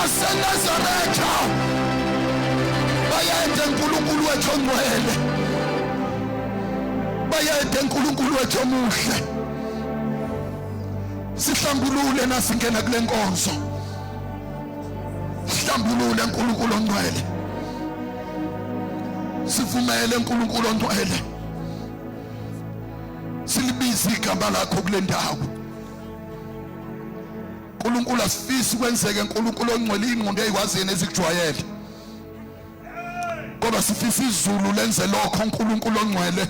waseNazaretha. Bayede uNkulunkulu wethu ongcwele, bayede uNkulunkulu wethu omuhle. Sihlambulule nasingena kule nkonzo, sihlambulule uNkulunkulu ongcwele, sivumele uNkulunkulu ongcwele, silibize igama lakho kule ndawo. uNkulunkulu asifisi kwenzeke uNkulunkulu ongcwele ingqondo ezikwaziyo nezikujwayele, kodwa sifisa izulu lenze lokho uNkulunkulu ongcwele,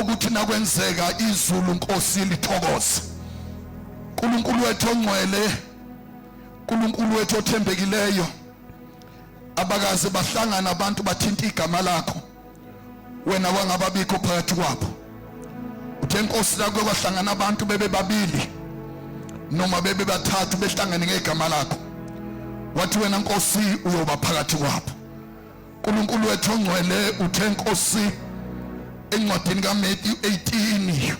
ukuthi nakwenzeka izulu Nkosi lithokoze. uNkulunkulu wethu ongcwele, uNkulunkulu wethu othembekileyo, abakaze bahlangana abantu bathinta igama lakho, wena wangababikho phakathi kwabo. Uthe Nkosi la kwahlangana abantu bebe babili noma bebe bathathu behlangene ngegama lakho, wathi wena Nkosi uyoba phakathi kwabo. uNkulunkulu wethu ongcwele, uthe Nkosi encwadini kaMatthew 18,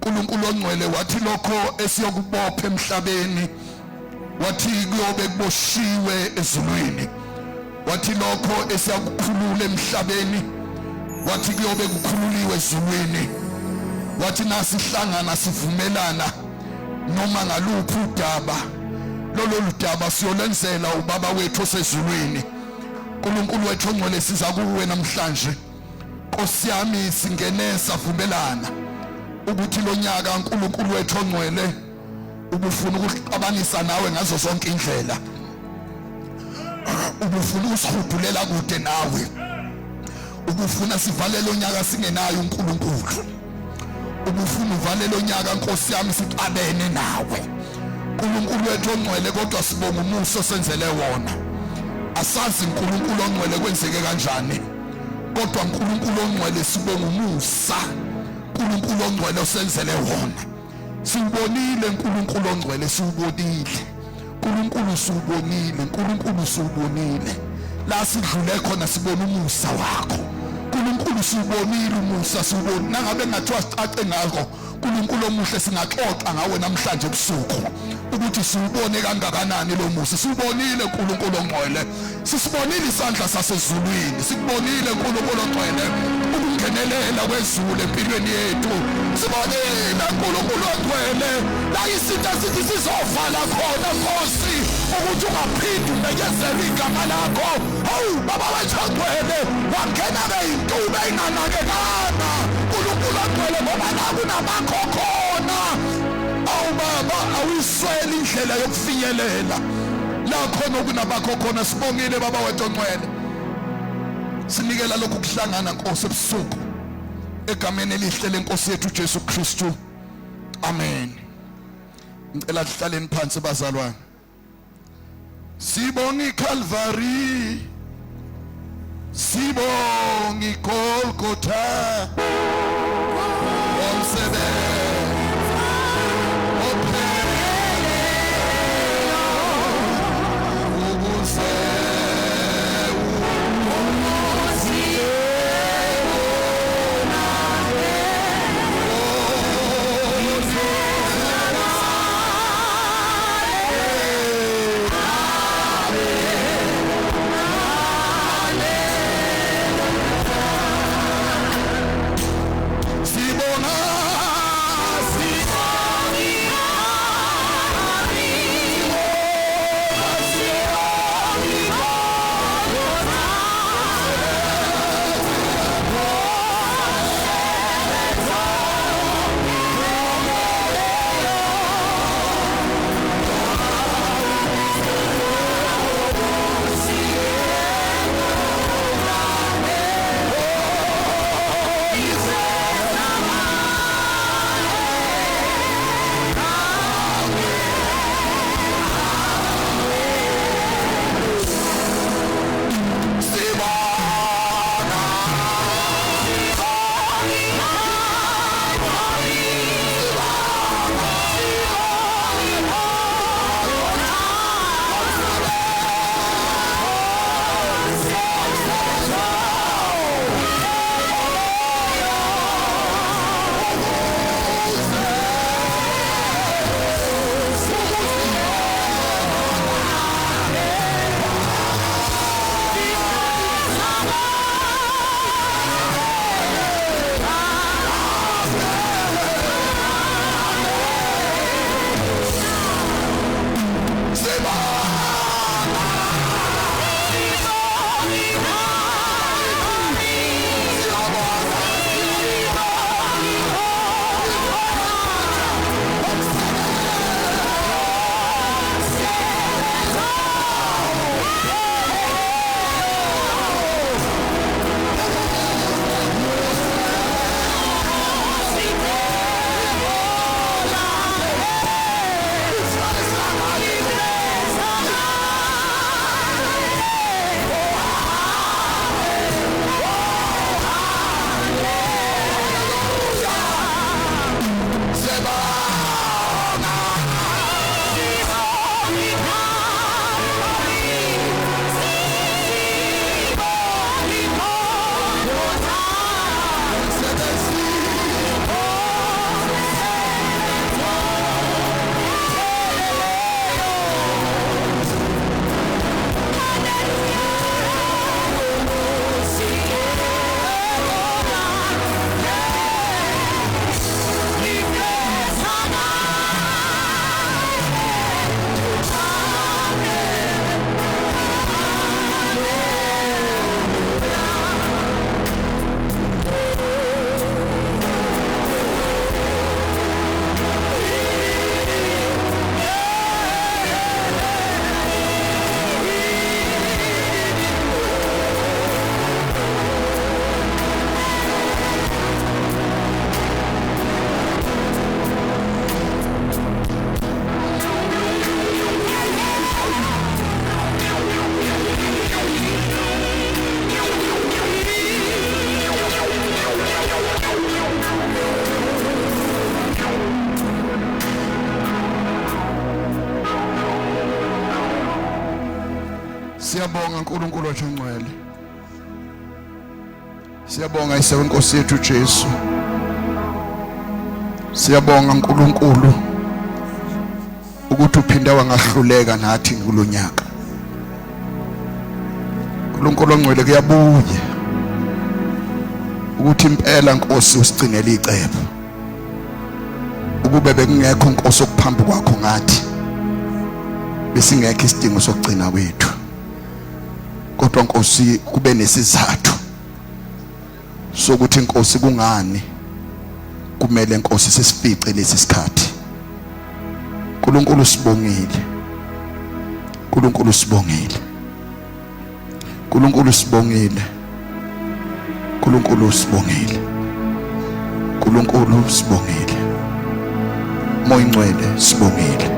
uNkulunkulu ongcwele, wathi lokho esiyokubopha emhlabeni, wathi kuyobe kuboshiwe ezulwini, wathi lokho esiyakukhulula emhlabeni, wathi kuyobe kukhululiwe ezulwini. Wathi nasihlangana sivumelana noma ngaluphi udaba, lolo ludaba siyolenzela ubaba wethu osezulwini. uNkulunkulu wethu ongcwele, siza kuwe namhlanje Nkosi yami, singene savumelana ukuthi lo nyaka, uNkulunkulu wethu ongcwele, ubufuna ukuxabanisa nawe ngazo zonke indlela, ubufuna ukusihudulela kude nawe, ubufuna sivalele unyaka singenayo uNkulunkulu, ubufuna uvalele unyaka Nkosi yami sixabene nawe, uNkulunkulu wethu ongcwele. Kodwa sibonga umusa osenzele wona. Asazi uNkulunkulu ongcwele kwenzeke kanjani, kodwa uNkulunkulu ongcwele, sibonga umusa uNkulunkulu ongcwele osenzele wona. Siwubonile uNkulunkulu ongcwele, siwubonile uNkulunkulu, siwubonile uNkulunkulu, siwubonile la sidlule khona, sibona umusa wakho uNkulunkulu, siwubonile umusa, siwubonile. Nangabe ngathiwa sicace ngakho, uNkulunkulu omuhle, singaxoxa ngawe namhlanje ebusuku ukuthi siwubone kangakanani lo musa. Siwubonile uNkulunkulu ongcwele, sisibonile isandla sasezulwini, sikubonile uNkulunkulu ongcwele ukungenelela kwezulu empilweni yethu, sibonile uNkulunkulu ongcwele la isinto esithi sizovala khona Nkosi ukuthi ungaphindi umenyezele igama lakho. Hawu baba wethu ongcwele, wangena-ke intuba enganakekanga uNkulunkulu ongcwele, ngoba la kunabakho khona. Awu baba, awuyisweli indlela yokufinyelela la khona okunabakho khona. Sibongile baba wethu ongcwele, sinikela lokhu kuhlangana Nkosi ebusuku egameni elihle lenkosi yethu Jesu Kristu, amen. Ngicela sihlaleni phansi bazalwane. Sibonga iCalvary, sibonga iGolgotha, omsebenzi opheleleyo ukuze sibonga Siyabonga uNkulunkulu wethu ongcwele. Siyabonga Yise wenkosi yethu Jesu. Siyabonga uNkulunkulu ukuthi uphinde wangahluleka nathi kulonyaka. uNkulunkulu ongcwele kuyabuye ukuthi impela Nkosi usigcinele icebo. Ukube bekungekho Nkosi okuphambi kwakho ngathi besingekho isidingo sokugcina kwethu. Kodwa Nkosi kube nesizathu sokuthi Nkosi kungani kumele Nkosi sisifice lesi sikhathi. uNkulunkulu sibongile. uNkulunkulu sibongile. uNkulunkulu sibongile. uNkulunkulu sibongile. uNkulunkulu sibongile. Moya ingcwele sibongile.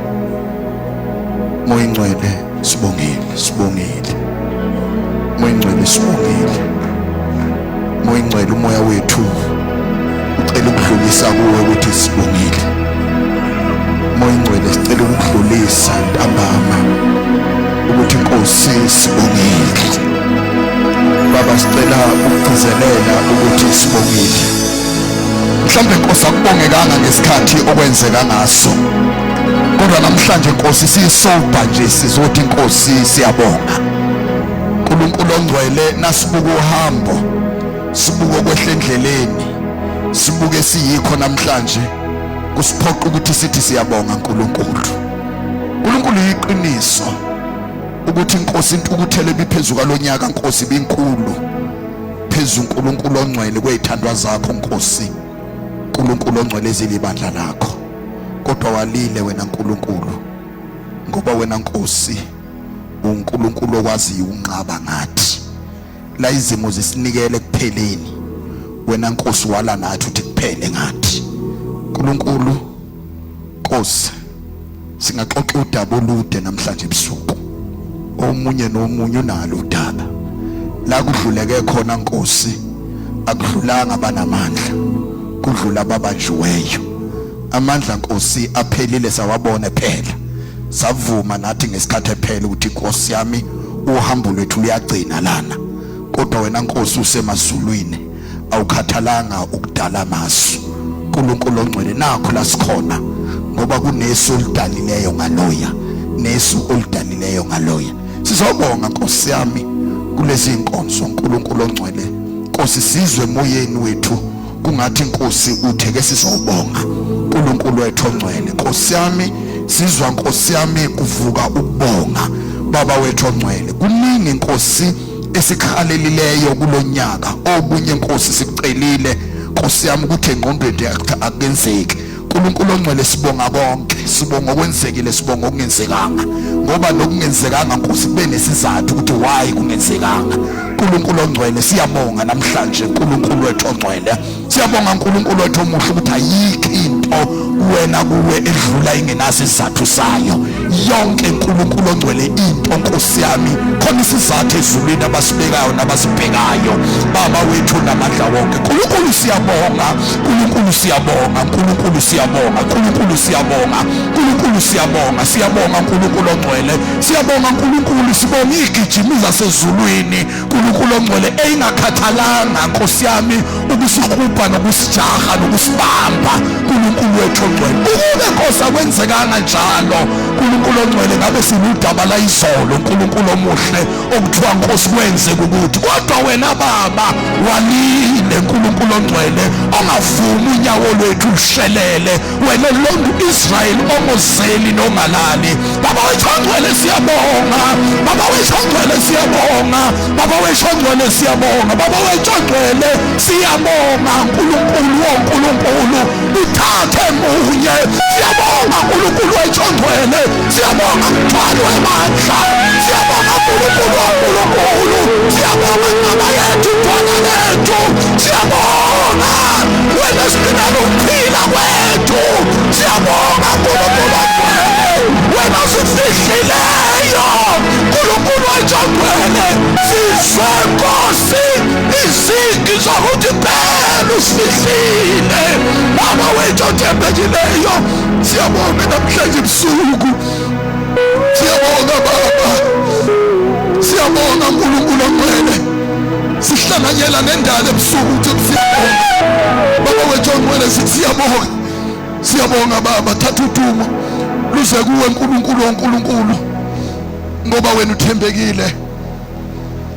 Moya ingcwele sibongile, sibongile. Moya ingcwele sibongile. Moya ingcwele umoya wethu ucela ukudlulisa kuwe ukuthi sibongile. Moya ingcwele sicela ukudlulisa ntambama ukuthi Nkosi sibongile. Baba sicela ukugcizelela ukuthi sibongile. Mhlawumbe Nkosi akubongekanga ngesikhathi okwenzeka ngaso. Kodwa namhlanje Nkosi siyisoba nje sizothi Nkosi siyabonga. uNkulunkulu ongcwele nasibuka uhambo sibuke okwehla endleleni sibuke siyikho namhlanje kusiphoqa ukuthi sithi siyabonga uNkulunkulu. uNkulunkulu yiqiniso ukuthi inkosi intukuthelo ebiphezulu kwalonyaka Nkosi binkulu phezu uNkulunkulu ongcwele kwezithandwa zakho Nkosi uNkulunkulu ongcwele ezilibandla lakho kodwa walile wena uNkulunkulu ngoba wena Nkosi uNkulunkulu okwaziyo ukunqaba ngathi la izimo zisinikele ekupheleni wena Nkosi wala nathi uthi kuphele ngathi uNkulunkulu Nkosi singaxoxa udaba olude namhlanje ebusuku omunye nomunye unalo udaba la kudluleke khona Nkosi akudlulanga abanamandla kudlula ababanjiweyo amandla Nkosi aphelile sawabona phela savuma nathi ngesikhathi ephela ukuthi Nkosi yami uhambo lwethu luyagcina lana kodwa wena Nkosi usemazulwini awukhathalanga ukudala amasu uNkulunkulu ongcwele nakho la sikhona ngoba kunesu oludalileyo ngaloya nesu oludalileyo ngaloya sizobonga Nkosi yami kulezi inkonzo uNkulunkulu ongcwele Nkosi sizwe emoyeni wethu kungathi Nkosi uthe ke sizobonga uNkulunkulu wethu ongcwele Nkosi yami sizwa Nkosi yami kuvuka ukubonga baba wethu ongcwele kuningi Nkosi esikhalelileyo kulonyaka okunye Nkosi sikucelile Nkosi yami ukuthi engqondweni akenzeki uNkulunkulu ongcwele sibonga konke sibonga okwenzekile sibonga okungenzekanga ngoba nokungenzekanga Nkosi kube nesizathu ukuthi why kungenzekanga uNkulunkulu ongcwele siyabonga namhlanje uNkulunkulu wethu ongcwele siyabonga uNkulunkulu wethu omuhle ukuthi ayikho into kuwena kuwe edlula ingenaso isizathu sayo yonke uNkulunkulu ongcwele into Nkosi yami khona isizathu ezulwini abasibekayo nabasibhekayo baba wethu namandla wonke uNkulunkulu siyabonga uNkulunkulu siyabonga uNkulunkulu siyabonga uNkulunkulu siyabonga uNkulunkulu siyabonga siyabonga uNkulunkulu ongcwele siyabonga uNkulunkulu sibonga igijimi zasezulwini uNkulunkulu ongcwele eyingakhathalanga Nkosi yami ukusihubha nokusijaha nokusibamba uNkulunkulu wethu ongcwele ukube Nkosi akwenzekanga njalo uNkulunkulu ongcwele ngabe sinudaba la izolo uNkulunkulu omuhle okuthiwa Nkosi kwenzeka ukuthi kodwa wena baba walile uNkulunkulu ongcwele ongavumi unyawo lwethu lushelele wena lonke uIsrael ongozeli nongalali baba wethu ongcwele siyabonga baba wethu ongcwele siyabonga baba wethu ongcwele siyabonga baba wethu ongcwele siyabonga uNkulunkulu woNkulunkulu uthathe munye siyabonga uNkulunkulu wethu ongcwele siyabonga mthwali webandla siyabonga uNkulunkulu woNkulunkulu siyabonga nqaba yethu dwala lethu siyabonga wena siphila ukuphila kwethu siyabonga uNkulunkulu ongcwele wena osifihlileyo uNkulunkulu wethu ongcwele sizwe Nkosi izigi zokuthi impela usifihlile baba wethu othembekileyo siyabonga namhlanje ebusuku siyabonga baba. Siyabonga uNkulunkulu ongcwele. Sihlanganyela nendalo ebusuku ukuthi siyabonga. Baba wethu ongcwele sithi siyabonga. Siyabonga baba, thatha udumo luze kuwe uNkulunkulu oNkulunkulu. Ngoba wena uthembekile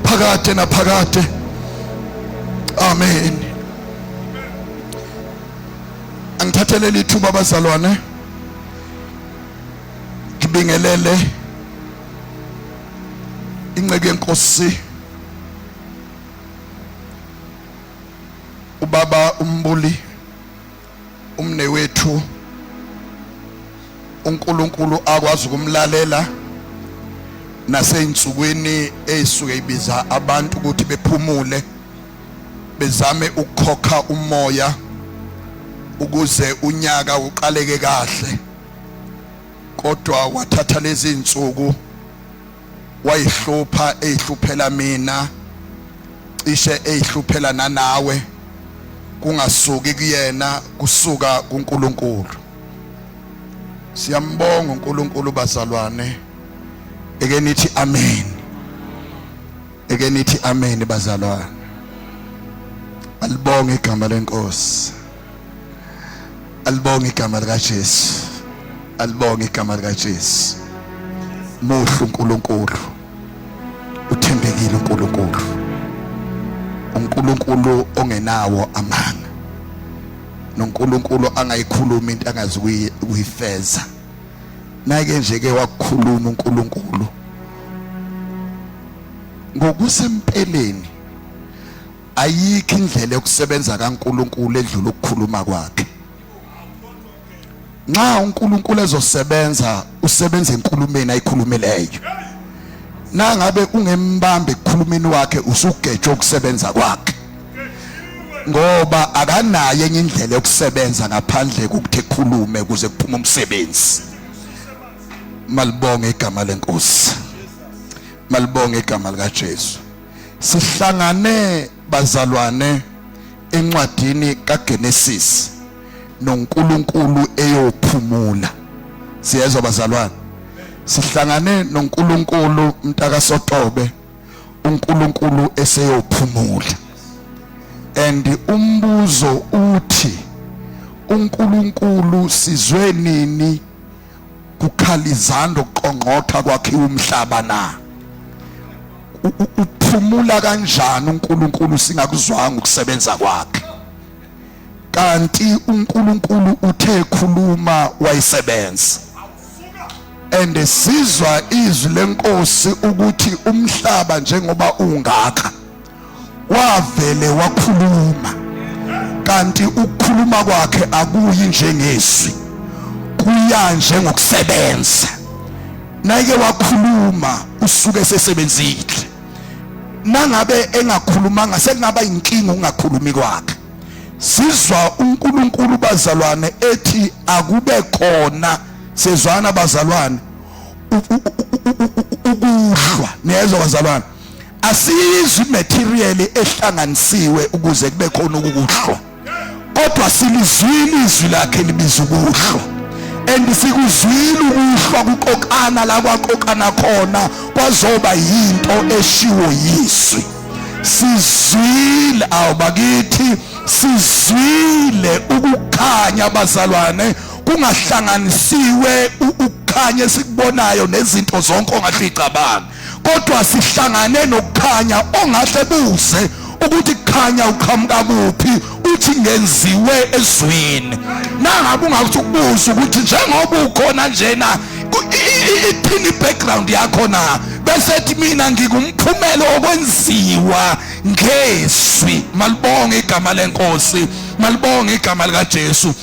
phakade naphakade. Amen. Angithathelele ithuba abazalwane. Ngibingelele inceku yenkosi ubaba uMbuli umnewethu uNkulunkulu akwazi ukumlalela naseyinsukwini eyisuke ibiza abantu ukuthi bephumule bezame ukukhokha umoya ukuze unyaka uqaleke kahle kodwa wathatha lezi insuku wayihlupha eyihluphela mina cishe eyihluphela nanawe kungasuki kuyena kusuka kuNkulunkulu. Siyambonga uNkulunkulu bazalwane, eke nithi amen, eke nithi amen bazalwane. Alibonge igama lenkosi, alibonge igama likaJesu, alibonge igama likaJesu. Muhle uNkulunkulu, uthembekile uNkulunkulu, uNkulunkulu ongenawo amanga, noNkulunkulu angayikhuluma into angazi kuyifeza. Nake nje ke wakukhuluma uNkulunkulu ngokusempeleni, ayikho indlela yokusebenza kaNkulunkulu edlula ukukhuluma kwakhe. Nxa uNkulunkulu ezosebenza, usebenza enkulumeni ayikhulumileyo. Nangabe ungembambe ekukhulumeni wakhe, usugejwe ukusebenza kwakhe, ngoba akanayo enye indlela yokusebenza ngaphandle kokuthi ekhulume ukuze kuphume umsebenzi. Malibonge igama lenkosi, malibonge igama likaJesu. Sihlangane bazalwane encwadini kaGenesis noNkulunkulu eyophumula. Siyezwa bazalwane, sihlangane noNkulunkulu mntakaSotobe, uNkulunkulu eseyophumula. And umbuzo uthi uNkulunkulu sizwe nini kukhalizando kuqongqotha kwakhiwa umhlaba na? Uphumula kanjani uNkulunkulu singakuzwanga ukusebenza kwakhe? Kanti uNkulunkulu uthe khuluma wayisebenza. And sizwa izwi lenkosi ukuthi umhlaba njengoba ungaka wavele wakhuluma, kanti ukukhuluma kwakhe akuyi njengezwi, kuya njengokusebenza. Nayike wakhuluma usuke sesebenzile. Nangabe engakhulumanga sekungaba inkinga ukungakhulumi kwakhe. Sizwa uNkulunkulu bazalwane ethi akube khona, sezwana bazalwane, ukuhlwa. Niyezwa bazalwane, asiyizwi material ehlanganisiwe ukuze kube khona ukuhlwa, kodwa silizwile izwi lakhe libiza ukuhlwa, and sikuzwile ukuhlwa kuqoqana la kwaqoqana khona kwazoba yinto eshiwo yizwi. Sizwile awubakithi, sizwile ukukhanya bazalwane, kungahlanganisiwe ukukhanya esikubonayo nezinto zonke ongahle icabanga, kodwa sihlangane nokukhanya ongahle buze ukuthi kukhanya uqhamuka kuphi, uthi ngenziwe ezwini. Nangabe ungakuthi ukubuza ukuthi njengoba ukhona njena ithini background yakho na, bese ethi mina ngikumphumela okwenziwa ngezwi. Malibonge igama lenkosi, malibonge igama likaJesu.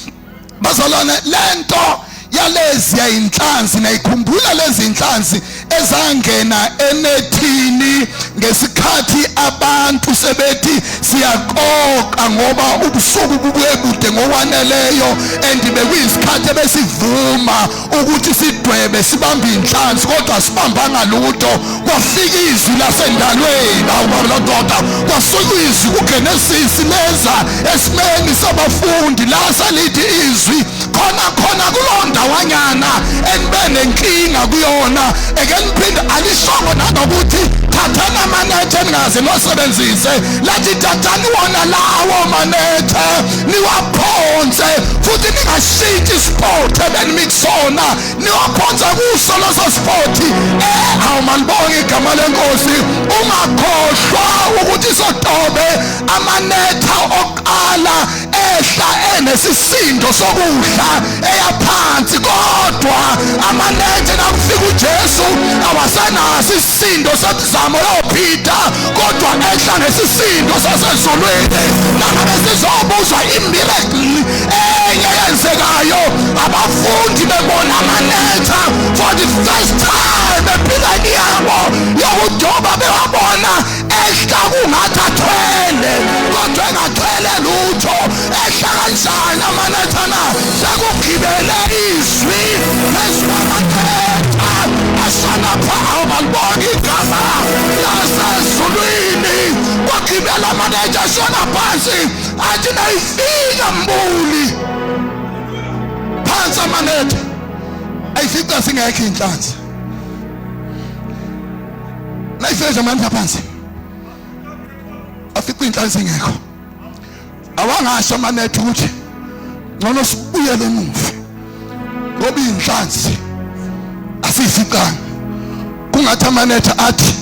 Bazalwane, lento yalezi yayinhlanzi, nayikhumbula lezi inhlanzi ezangena enethini ngesikhathi abantu sebethi siyaqoqa ngoba ubusuku bubuye bude ngokwaneleyo, and bekuyisikhathi ebesivuma ukuthi sidwebe sibambe inhlanzi, kodwa sibambanga lutho. Kwafika izwi lasendalweni, awubaba doda, kwasuka izwi kuGenesis leza esimeni sabafundi, lasa lithi izwi. Khona khona kulowo ndawanyana enibe nenkinga kuyona, eke niphinde alishongo nanokuthi thathani amanethe eningaze niwasebenzise, lathi thathani wona lawo manethe niwaphonse futhi ningashintshi isipothe ebenimi kusona, niwaphonse kuso leso siphothi. Awu, malibonge igama lenkosi. Ungakhohlwa ukuthi sotobe amanetha okuqala ehla enesisindo sokudla eyaphansi, kodwa amanethe nakufika uJesu awasenaso isisindo semizamo yoPeter, kodwa ehla ngesisindo sasezulwini. Nangabe sizobuzwa imiracle enye yenzekayo, abafundi bebona amanetha for the first time empilweni yabo yokudoba, bewabona ehla kungathi athwele kodwa engathwele lutho. Ehla kanjani amanetha na? Sekugibele izwi phezu kwamanetha ashana phawu. Balibonga igama lasezulwini. Kwagibela amanetha ashona phansi, athi nayifika mbuli phansi amanetha, ayifica singekho inhlanzi. Nayifika amanetha phansi, afica inhlanzi ingekho. Awangasho amanetha ukuthi ngcono sibuyele emuva ngoba inhlanzi asiyificanga. Kungathi amanetha athi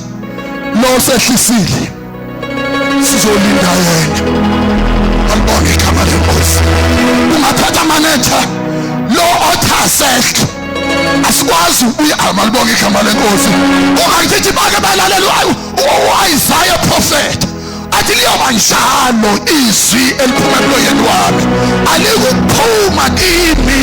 lo sehlisile, sizolinda yena. Alibonge igama lenkosi. Ungathatha amanetha lo othi asehle, asikwazi ubuya. Amalibonge igama lenkosi. Ungakuthi bake balalela u-Isaiah prophet athi liyoba njalo izwi eliphuma emlonyeni wami, alikuphuma kimi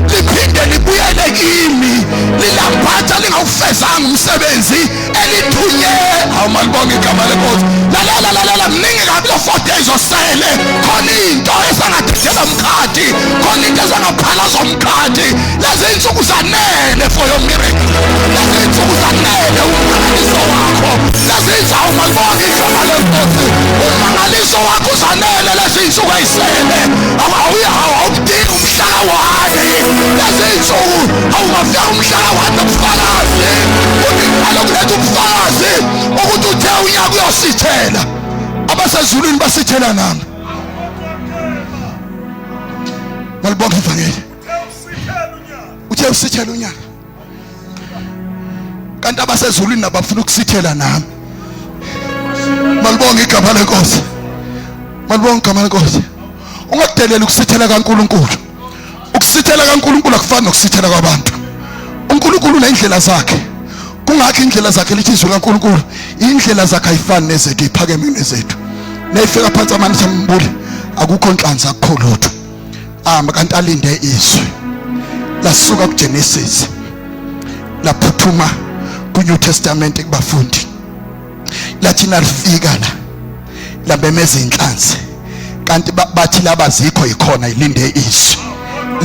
liphinde libuyele kimi lilambatha lingawufezanga umsebenzi elithunye. Awu, malibonge igama lenkosi. Lalela, lalela, mningi kabi lo 4 days osele. Khona into esangadedela umkhathi, khona into esangaphalaza umkhathi. Lezi insuku zanele for your miracle, lezi insuku zanele umangaliso wakho. Lezi insuku, malibonge igama lenkosi, umangaliso wakho uzanele lezi insuku eyisele. Awudingi umhlaka 1. Lezi insuku awungafika umhlaka 1 nobufakazi, uthi qala ukuletha ubufakazi ukuthi uthe unyaka uyosithela, abasezulwini basithela nami. Malibonke ivangeli. Uthe usithela unyaka, kanti abasezulwini nabafuna ukusithela nami. Malibonge igama lenkosi, malibonge igama lenkosi. Ungakudelela ukusithela kaNkuluNkulu. Ukusithela kaNkuluNkulu akufani nokusithela kwabantu. UNkulunkulu unendlela zakhe. Kungakho indlela zakhe, lithi izwi kaNkuluNkulu, indlela zakhe ayifani nezethu, iphakeme kunezethu. Nayifika phansi amanzi ambuli, akukho nhlanzi, akukho lutho. Ahamba kanti alinde izwi. Lasuka kuGenesis laphuthuma ku-New Testament kubafundi, lathi nalifika la labemeza inhlanzi, kanti bathi labazikho ikhona ilinde izwi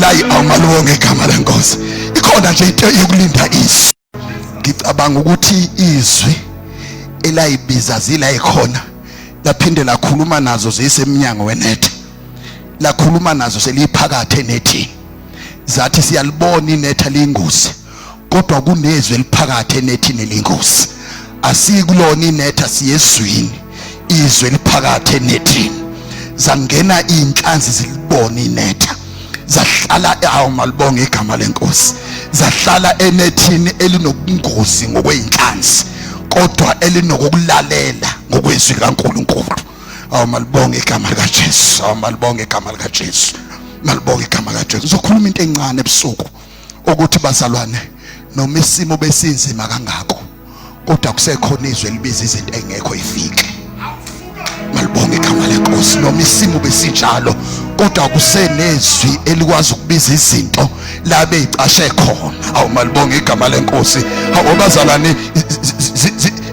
layi. Awumaliwonge igama lenkosi. Ikhona nje into yokulinda izwi. Ngicabanga ukuthi izwi elayibiza zila ikhona, laphinde lakhuluma nazo zisemnyango wenethe, lakhuluma nazo seliphakathi enethini. Zathi siyalibona inetha liyingozi, kodwa kunezwi eliphakathi enethini eliyingozi. Asikulona inetha, siyezwini, izwe eliphakathi enethini. Zangena inhlanzi zilibona inetha, zahlala. Awu, malibonge igama lenkosi. Zahlala enethini elinobungozi ngokweinhlanzi, kodwa elinokukulalela ngokwezwi likaNkuluNkulu. Awu, malibonge igama likaJesu. Awu, malibonge igama likaJesu, malibonge igama likaJesu. Ngizokhuluma into encane ebusuku ukuthi bazalwane, noma isimo besinzima kangako, kodwa kusekhona izwe elibiza izinto engekho ifike. Malibonge igama lenkosi. Noma isimo besinjalo, kodwa kusenezwi elikwazi ukubiza izinto la beyicashe khona. Awu, malibonge igama lenkosi. Awu bazalwane,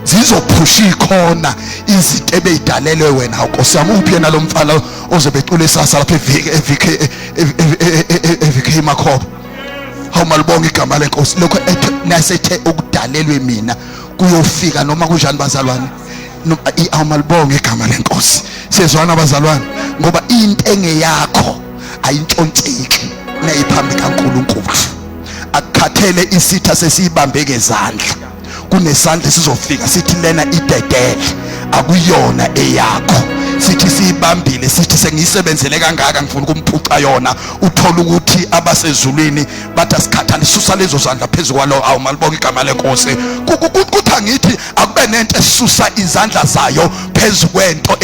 zizophusha ikhona izinto ebeyidalelwe wena. Nkosi yami, uphi yena lo mfana ozobe ecula isasa lapha eviki eviki eviki Makhoba? Hawu, malibonge igama lenkosi. Lokho nasethe okudalelwe mina kuyofika noma kunjani, bazalwane. Awu, malibonge igama lenkosi. Siyezwana bazalwane, ngoba into engeyakho ayintshontsheki. Nayiphambi kaNkulunkulu. Akukhathele isitha sesiyibambe ngezandla. Kunesandla sizofika sithi lena idedele, akuyona eyakho. Sithi siyibambile, sithi sengiyisebenzele kangaka, ngifuna ukumphuca yona. Uthola ukuthi abasezulwini bathi asikhathali, susa lezo zandla phezu kwalo. Awu, malibonga igama lenkosi. Kuthi angithi akube nento esisusa izandla zayo phezu kwento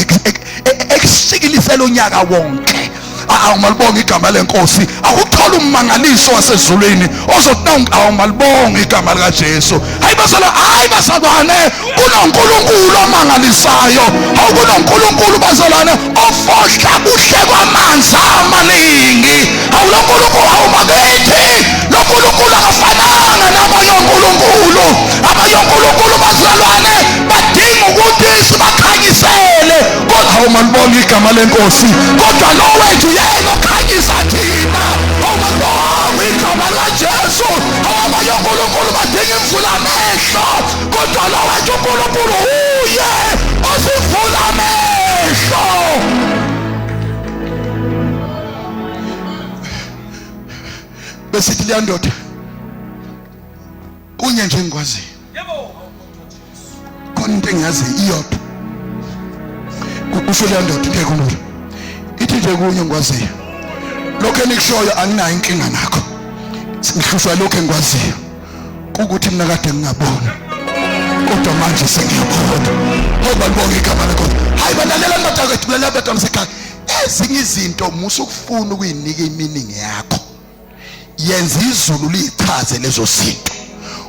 ekusikilisela unyaka wonke. Awu, malibonga igama lenkosi. Awuthola ummangaliso wasezulwini ozothi awu, malibonga igama likaJesu. Hayi bazalwane, hayi bazalwane, kunoNkulunkulu omangalisayo. Hawu, kunoNkulunkulu bazalwane ofohla kuhle kwamanzi amaningi. Hawu, lo Nkulunkulu, hawu bakithi, lo Nkulunkulu akafananga nabanye onkulunkulu. Abanye onkulunkulu bazalwane badinga ukuthi sibakhanyisele, kodwa hawu, malibonga igama lenkosi, kodwa lo wethu yena okhanyisa thina. Hawu, malibonga igama likaJesu. Hawu, abanye onkulunkulu badinga imvula amehlo, kodwa lo wethu uNkulunkulu uye osivula amehlo. Besithi leya ndoda, kunye nje engikwaziyo, khona into engiyaziyo iyodwa. Kusho leya ndoda into ekulula, ithi nje kunye engikwaziyo, lokho enikushoyo anginayo inkinga nakho, ngihlushwa lokho engikwaziyo ukuthi mina kade ngingabona, kodwa manje sengiyabona. Hawu, balibonga igama lenkosi. Hayi, balalela badakethu, lalela badala sekhaya. Ezinye izinto musa ukufuna ukuyinika iminingi yakho, yenza izulu liyichaze lezo zinto,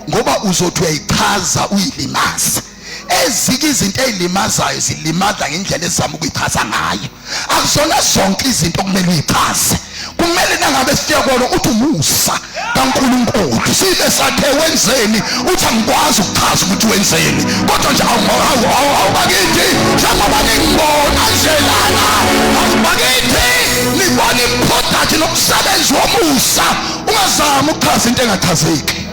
ngoba uzothi uyayichaza uyilimaze. Ezinye izinto ezilimazayo zilimaza ngendlela ezama ukuyichaza ngayo. Akuzona zonke izinto okumele uyichaze. Kumele nangabe sifika kona uthi umusa kaNkulunkulu sibe sathe wenzeni, uthi angikwazi ukuchaza ukuthi wenzeni, kodwa nje awubakithi, njengoba ningibona nje lana, awubakithi, nibona iproduct nomsebenzi womusa. Ungazami ukuchaza into engachazeki,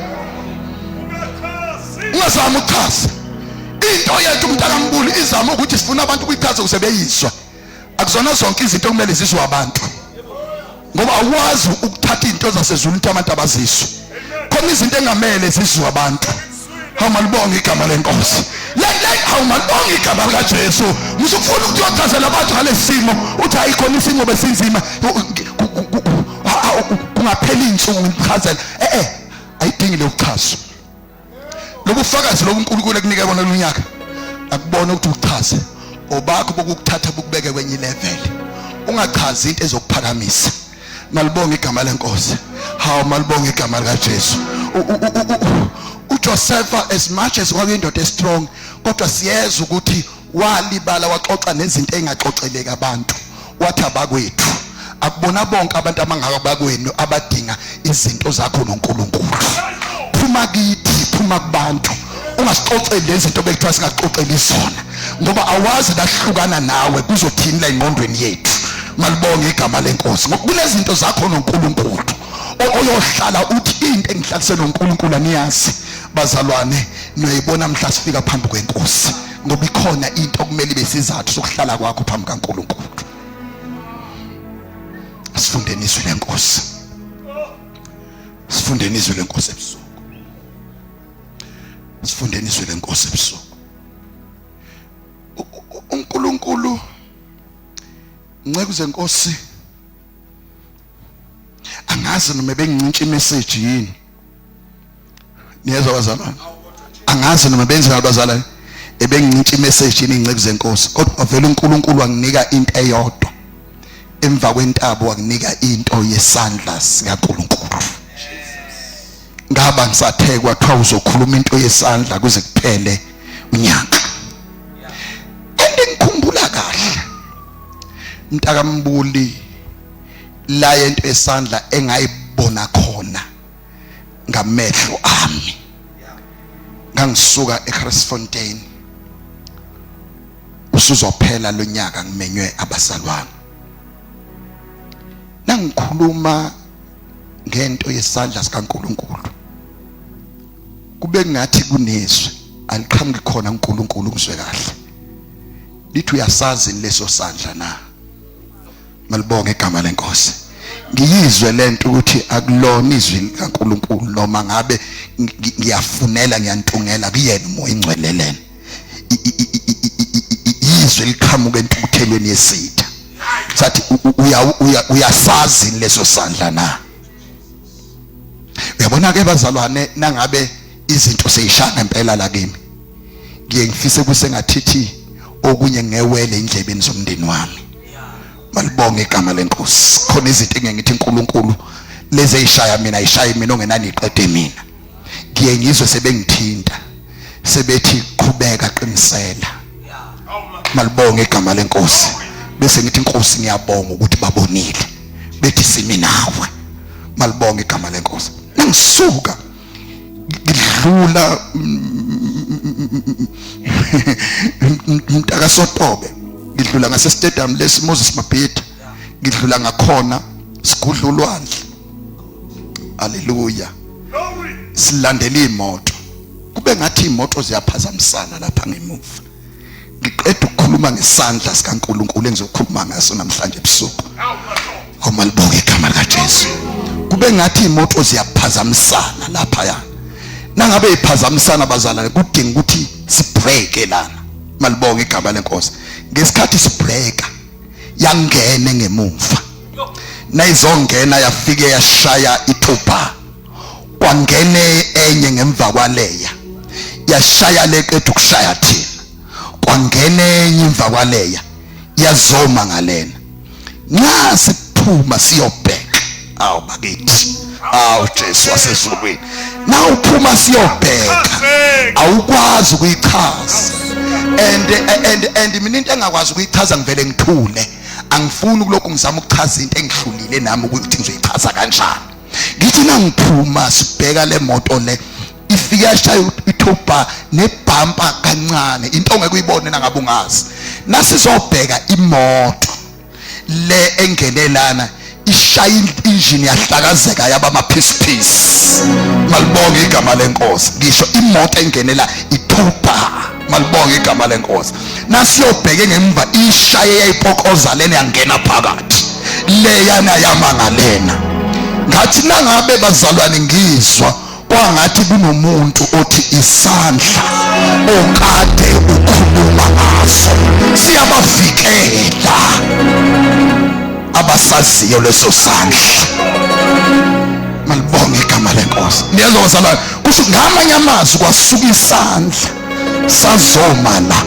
ungazami ukuchaza into yethu. Umntakambuli izama ukuthi sifuna abantu ukuyichaza ukuze beyizwa. Akuzona zonke izinto okumele zizwe abantu, ngoba awukwazi ukuthatha izinto zasezulwini ukuthi abantu abazizwe. Khona izinto engamele zizwe abantu. Hawu, malibonge igama lenkosi. Le hawu, malibonge igama likaJesu. Musufuna ukuthi uyochazela abantu ngalesi simo, uthi hayi, khona isimo besinzima, kungaphela insuku ngichazela. Eh, ayidingi lokuchazwa lobufakazi lobu uNkulunkulu ekunike kona lonyaka. Akubona ukuthi uchaze obakho bokukuthatha bukubeke kwenye level. Ungachazi into ezokuphakamisa. Malibonge igama lenkosi. Hawu, malibonge igama likaJesu. uJosepha, as much as kwakuyindoda estrong, kodwa siyeza ukuthi walibala, waxoxa nezinto engaxoxeleka abantu. Wathi abakwethu, akubona bonke abantu abangaka bakwenu abadinga izinto zakho noNkulunkulu. Phuma kithi, phuma kubantu, ungasixoxeli lezi zinto bekuthiwa singaxoxeli zona, ngoba awazi lahlukana nawe kuzothini la engqondweni yethu. Malibonge igama lenkosi, ngoba kunezinto zakho noNkulunkulu oyohlala uthi into engihlalise noNkulunkulu aniyazi bazalwane, niyoyibona mhla sifika phambi kwenkosi, ngoba ikhona into okumele ibe isizathu sokuhlala kwakho phambi kaNkulunkulu. Sifundeni izwi lenkosi, sifundeni izwi lenkosi ebusuku, sifundeni izwi lenkosi ebusuku. uNkulunkulu, nceku zenkosi, angazi noma bengincintsha imessage yini. Niyezwa bazalwane? Angazi noma benzela abazalwane ebengincintsha imessage yini, inceku zenkosi, kodwa vele uNkulunkulu wanginika into eyodwa emva kwentaba, wanginika into yesandla sikaNkulunkulu. Ngaba ngisathekwa, kuthiwa uzokhuluma into yesandla kuze kuphele unyaka. Engikhumbula kahle, mntakambuli, la yento yesandla engayibona khona ngamehlo ami, ngangisuka eCressfontein, usuzophela lonyaka, ngimenywe abazalwane. Nangikhuluma ngento yesandla sikaNkuluNkulu, kube ngathi kunezwi aliqhamuki khona uNkulunkulu, ngizwe kahle, lithi uyasazi leso sandla na? Malibonge igama lenkosi. Ngiyizwe lento ukuthi akulona izwi likaNkuluNkulu, noma ngabe ngiyafunela ngiyantungela kuyena uMoya ingcwele lena. Izwi liqhamuka entukuthelweni yesitha. Sathi uyasazi leso sandla na? Uyabona ke bazalwane, nangabe izinto seyishaya ngempela la kimi, ngiye ngifise kusengathithi okunye ngewele indlebeni zomndeni wami. Malibonge igama lenkosi. Khona izinto engeke ngithi uNkulunkulu lezi eyishaya mina ayishaye mina ongenani iqede mina. Ngiye ngizwe sebengithinta sebethi qhubeka qinisela. Malibonge igama lenkosi. Bese ngithi inkosi ngiyabonga ukuthi babonile, bethi simi nawe. Malibonge igama lenkosi. Nangisuka ngidlula mntaka Sotobe, ngidlula ngase stadium lesi Moses Mabhida, ngidlula ngakhona sigudla ulwandle. Haleluya. Silandela imoto, kube ngathi imoto ziyaphazamisana lapha ngemuva. Ngiqeda ukukhuluma ngesandla sikaNkuluNkulu engizokhuluma ngaso namhlanje ebusuku. Awumalibonge igama likaJesu. Kube ngathi imoto ziyaphazamisana lapha ya. Nangabe iphazamisana bazalwane, kudinga ukuthi sibreak lana. Malibonge igama lenkosi. Ngesikhathi sibreaka yangene ngemuva, nayizongena yafike yashaya ithupha, kwangene enye ngemva kwaleya yashaya leqeda ukushaya thina, kwangena enye emva kwaleya yazoma ngalena. Nxa siphuma siyobheka, awu bakithi, awu Jesu wasezulwini, nawuphuma siyobheka awukwazi ukuyichaza. And mina into engakwazi ukuyichaza ngivele ngithule, angifuni kulokhu ngizama ukuchaza into engihlulile nami ukuthi ngizoyichaza kanjani. Ngithi nangiphuma sibheka le moto le ifike yashaya ithuba nebhampa kancane, into ongeke uyibone nangabe ungazi. Nasizobheka imoto le engene lana ishaya injini yahlakazeka yaba amaphisiphisi. Malibonge igama lenkosi. Ngisho imoto engenela ithupha. Malibonge igama lenkosi. Nasiyobheke ngemva ishaye yayipokoza lena yangena phakathi, leyana yama ngalena. Ngathi nangabe bazalwane ngizwa kwangathi kunomuntu othi isandla okade ukhuluma ngaso siyabavikela abasaziyo leso sandla. Malibonge igama lenkosi. Niyezwa bazalwane, kusho ngamanye amazwi kwasuka isandla sazoma la,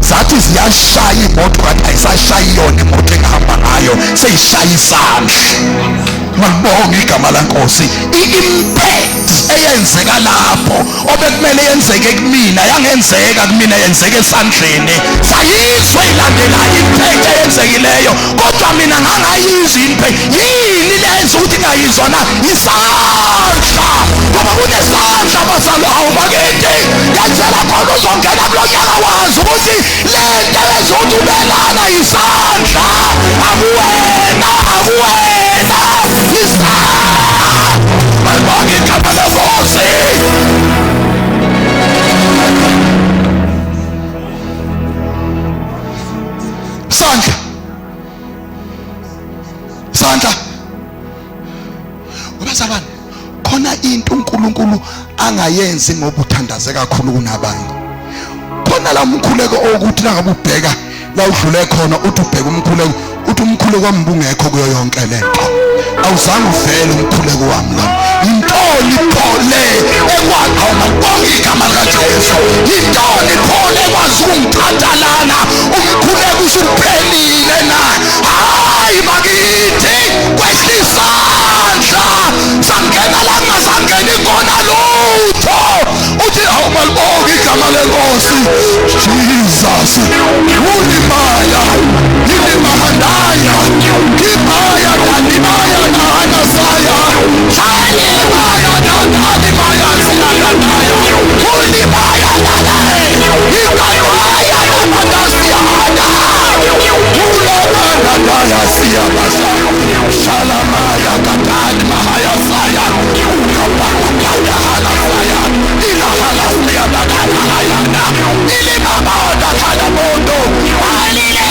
zathi ziyashaya imoto kanti ayisashayi yona imoto engihamba ngayo, seyishaya isandla. Malibonge igama lenkosi. I-impact eyenzeka lapho obekumele yenzeke kumina yangenzeka kumina, yenzeka esandleni. Sayizwa ilandela impact eyenzekileyo, kodwa mina ngangayizwa impact. Yini lenza ukuthi ngayizwa na? Isandla. Ngoba kunesandla bazalwa, awu bakithi, ngenzela khona uzongena kulo nyaka wazi ukuthi le nto yenza ukuthi ubelana isandla, akuwena, akuwena, isandla. Malibonge igama lenkosi. Sandla, sandla. Bazalwane, khona into uNkulunkulu angayenzi ngoba uthandaze kakhulu kunabanye. Khona la umkhuleko okuthi nangabe ubheka la udlule khona, uthi ubheka umkhuleko, uthi umkhuleko wami bungekho kuyo yonke lento, awuzange uvele umkhuleko wami lo. Yintoni pho le ekwazi, awumalibonge igama likaJesu, yintoni pho le ekwazi ukungithatha lana umkhuleko usuphelile na? Hayi bakithi, kwehla isandla sangena la kungazangeni khona lutho. Uthi awumalibonge igama lenkosi. Jesus ulimaya ilimahandaya kimaya kanimaya nahanasaya shalimaya nananimaya sinananaya ulimaya nane ikanaya namandasiyana ulomananaya siyabasa shalamaya katani mahayasaya ukapakukayahalasaya ilahalasiyanakanahayana ilimabona khalamondo alile.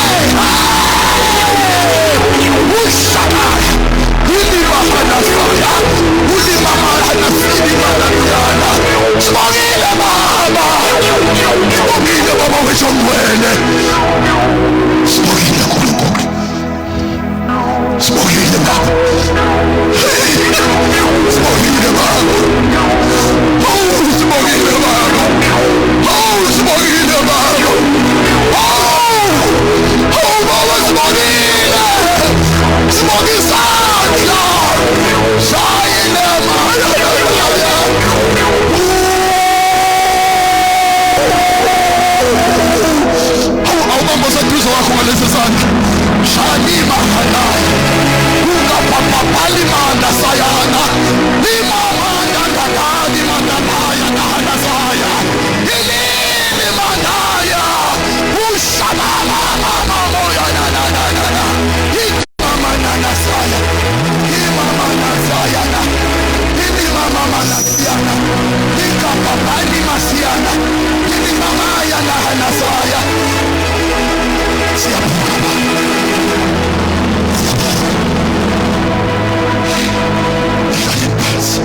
Baba wethu ongcwele, sibongile uNkulunkulu, sibongile Baba, sibongile Baba, oh sibongile Baba, oh sibongile Baba, oh oh Baba sibongile, sibonga isandla shayile maya. Awubamba oseduze wakho ngalesi sandla, shalima hanaya ungapapapali manda sayana limamanda ndadali mandabaya nahana saya ilimi mandaya ushamamamamoya nananana imamananasaya imamanasayana ilimamamanasiyana ikapapali masiyana ilimamaya nahanasaya. Siyabonga Baba, siyabonga. Hlaleni phansi.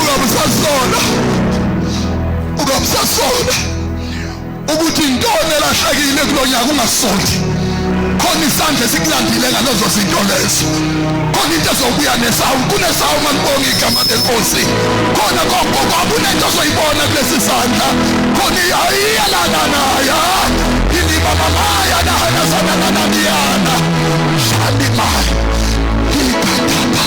Ungamsasola, ungamsasola ukuthi intoni elahlekile kulo nyaka, ungasonti. Khona isandla esikulandile ngalezo zinto lezo, khona into ezobuya nesawu, kunesawu malibonga igama lenkosi. Khona kunento ozoyibona kulesi sandla, khona iyalananaya ilimamamaya nahanasanananiyana shalimaya ikatata.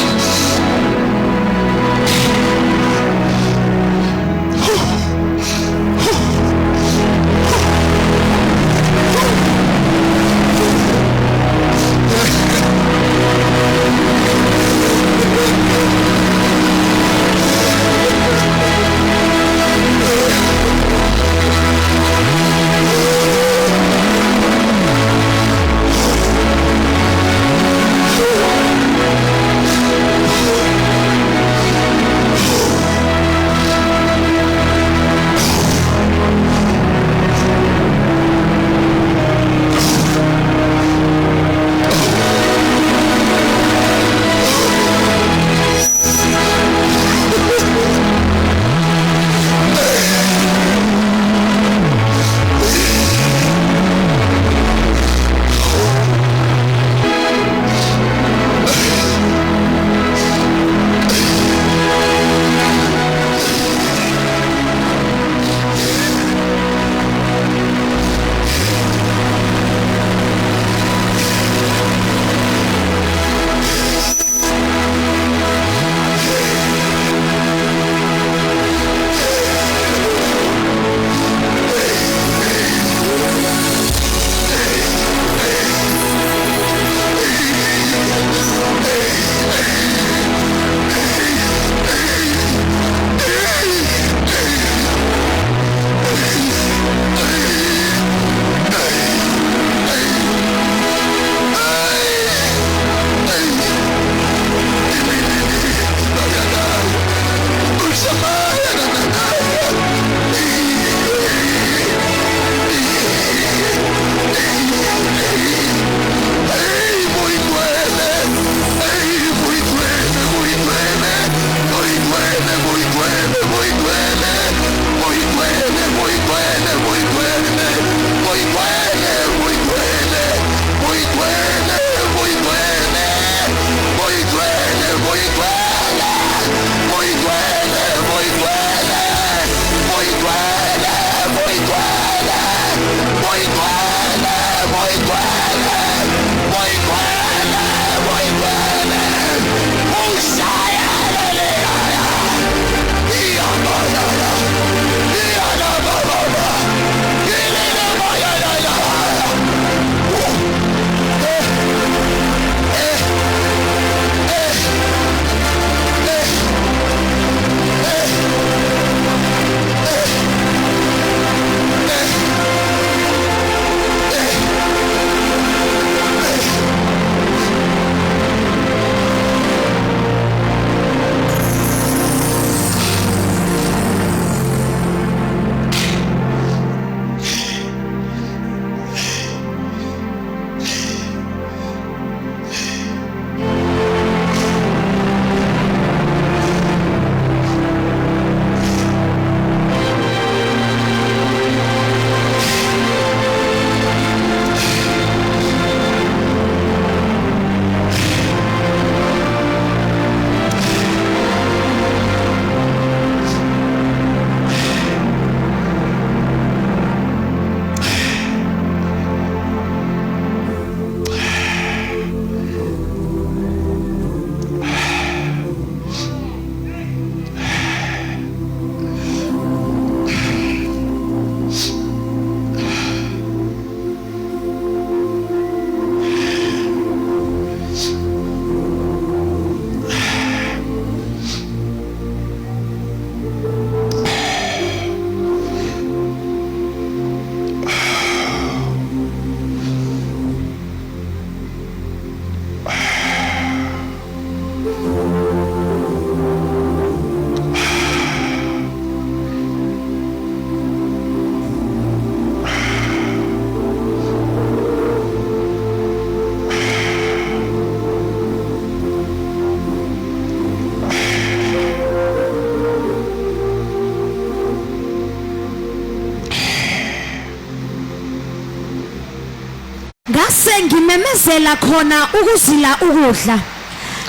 Samemezela khona ukuzila ukudla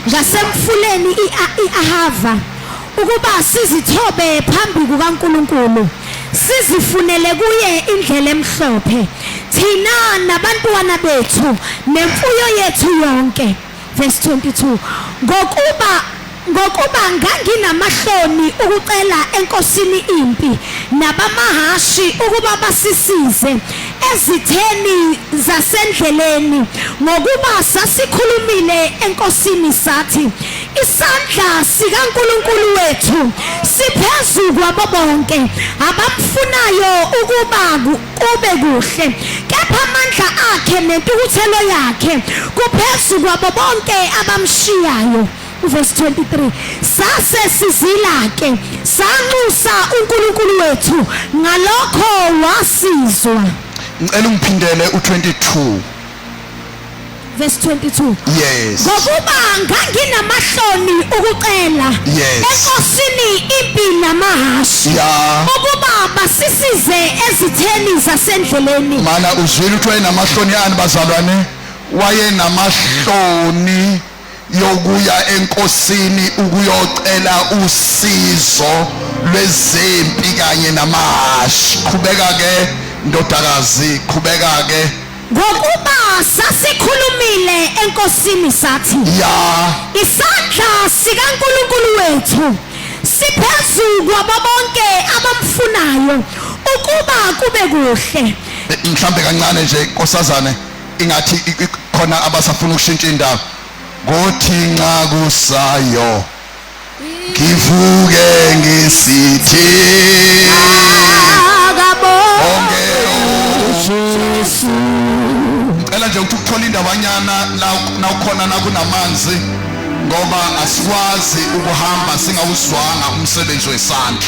ngasemfuleni i-Ahava ukuba sizithobe phambi kukaNkulunkulu sizifunele kuye indlela emhlophe thina nabantwana bethu nemfuyo yethu yonke. Verse 22 Ngokuba nganginamahloni ukucela enkosini impi nabamahashi ukuba basisize ezitheni zasendleleni, ngokuba sasikhulumile enkosini sathi, Isandla sikaNkulunkulu wethu siphezu kwabo bonke abamfunayo ukuba kube kuhle, kepha amandla akhe nentukuthelo yakhe kuphezu kwabo bonke abamshiyayo. Uvesi 23 Sase sizila ke sanxusa uNkulunkulu wethu ngalokho wasizwa. Ngicela ungiphindele u22. Verse 22 Yes. Ngokuba nganginamahloni ukucela Yes. enkosini impi namahashi Yeah. ukuba basisize ezitheni zasendleleni. Mana uzwile ukuthi wayenamahloni ani bazalwane? Wayenamahloni yokuya enkosini ukuyocela usizo lwezempi kanye namahhashi. Qhubeka ke ndodakazi, qhubeka ke. Ngokuba sasikhulumile enkosini sathi, Ya. Isandla sikaNkulunkulu wethu siphezu kwabo bonke abamfunayo ukuba kube kuhle. Mhlambe kancane nje nkosazane ingathi khona abasafuna ukushintsha indaba. Kothi nxa kusayo ngivuke ngisithi Akabonge Jesu. Ngicela nje ukuthi ukuthola indawanyana la nawukhona nakunamanzi ngoba asikwazi ukuhamba singawuzwanga umsebenzi wesandla.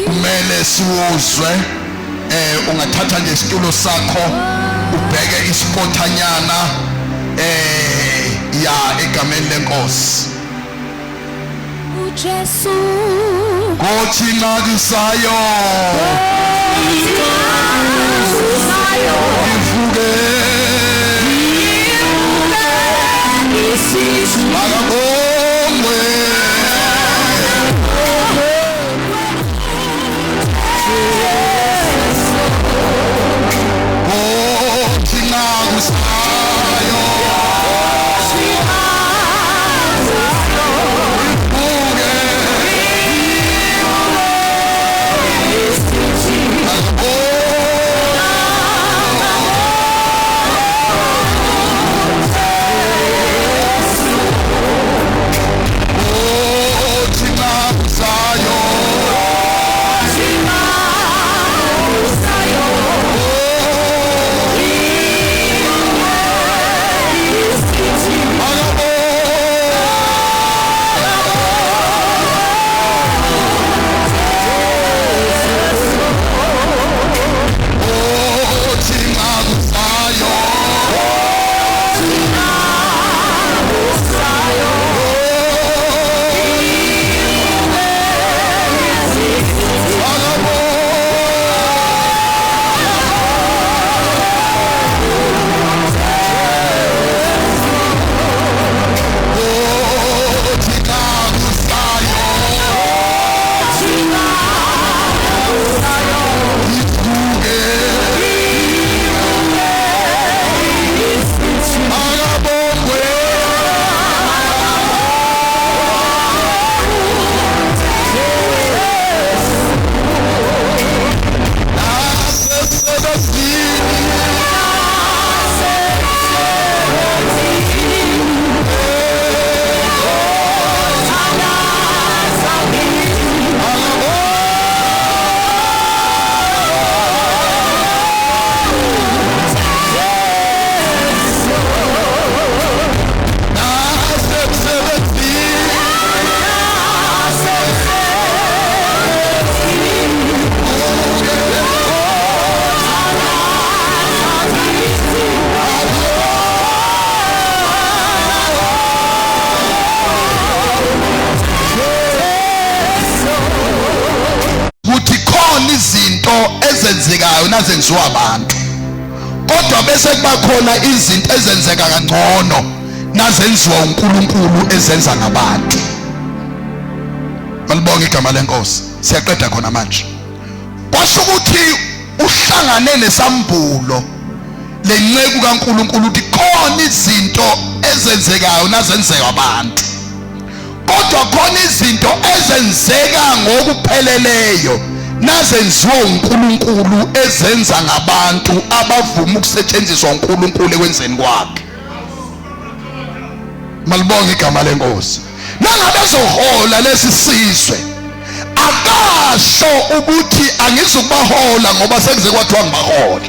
Kumele siwuzwe. Ungathatha nje isitulo sakho ubheke isipothanyana ya egameni lenkosi. uJesu Kothi nxa kusayo ngivuke makabongwe. Kothi nxa kusayo ngivuke makabongwe. Kothi nxa kusayo Kothi nxa kusayo Kothi nxa kusayo ngivuke makabongwe. Nasemsebenzini nasemsebenzini ukuthi khona izinto ezenzekayo nazenziwa abantu. Kodwa bese kuba khona izinto ezenzeka kangcono nazenziwa uNkulunkulu ezenza ngabantu. Malibonge igama lenkosi. Siyaqeda khona manje. Kwasho ukuthi uhlangane nesambulo lenceku kaNkulunkulu ukuthi khona izinto ezenzekayo nazenzeka abantu. Kodwa khona izinto ezenzeka ngokupheleleyo nazenziwa uNkulunkulu ezenza ngabantu abavuma ukusetshenziswa uNkulunkulu ekwenzeni kwakhe. Malibonge igama lenkosi. Nangabe ezohola lesi sizwe akasho ukuthi angizukubahola ngoba sekuze kwathiwa ngibahola,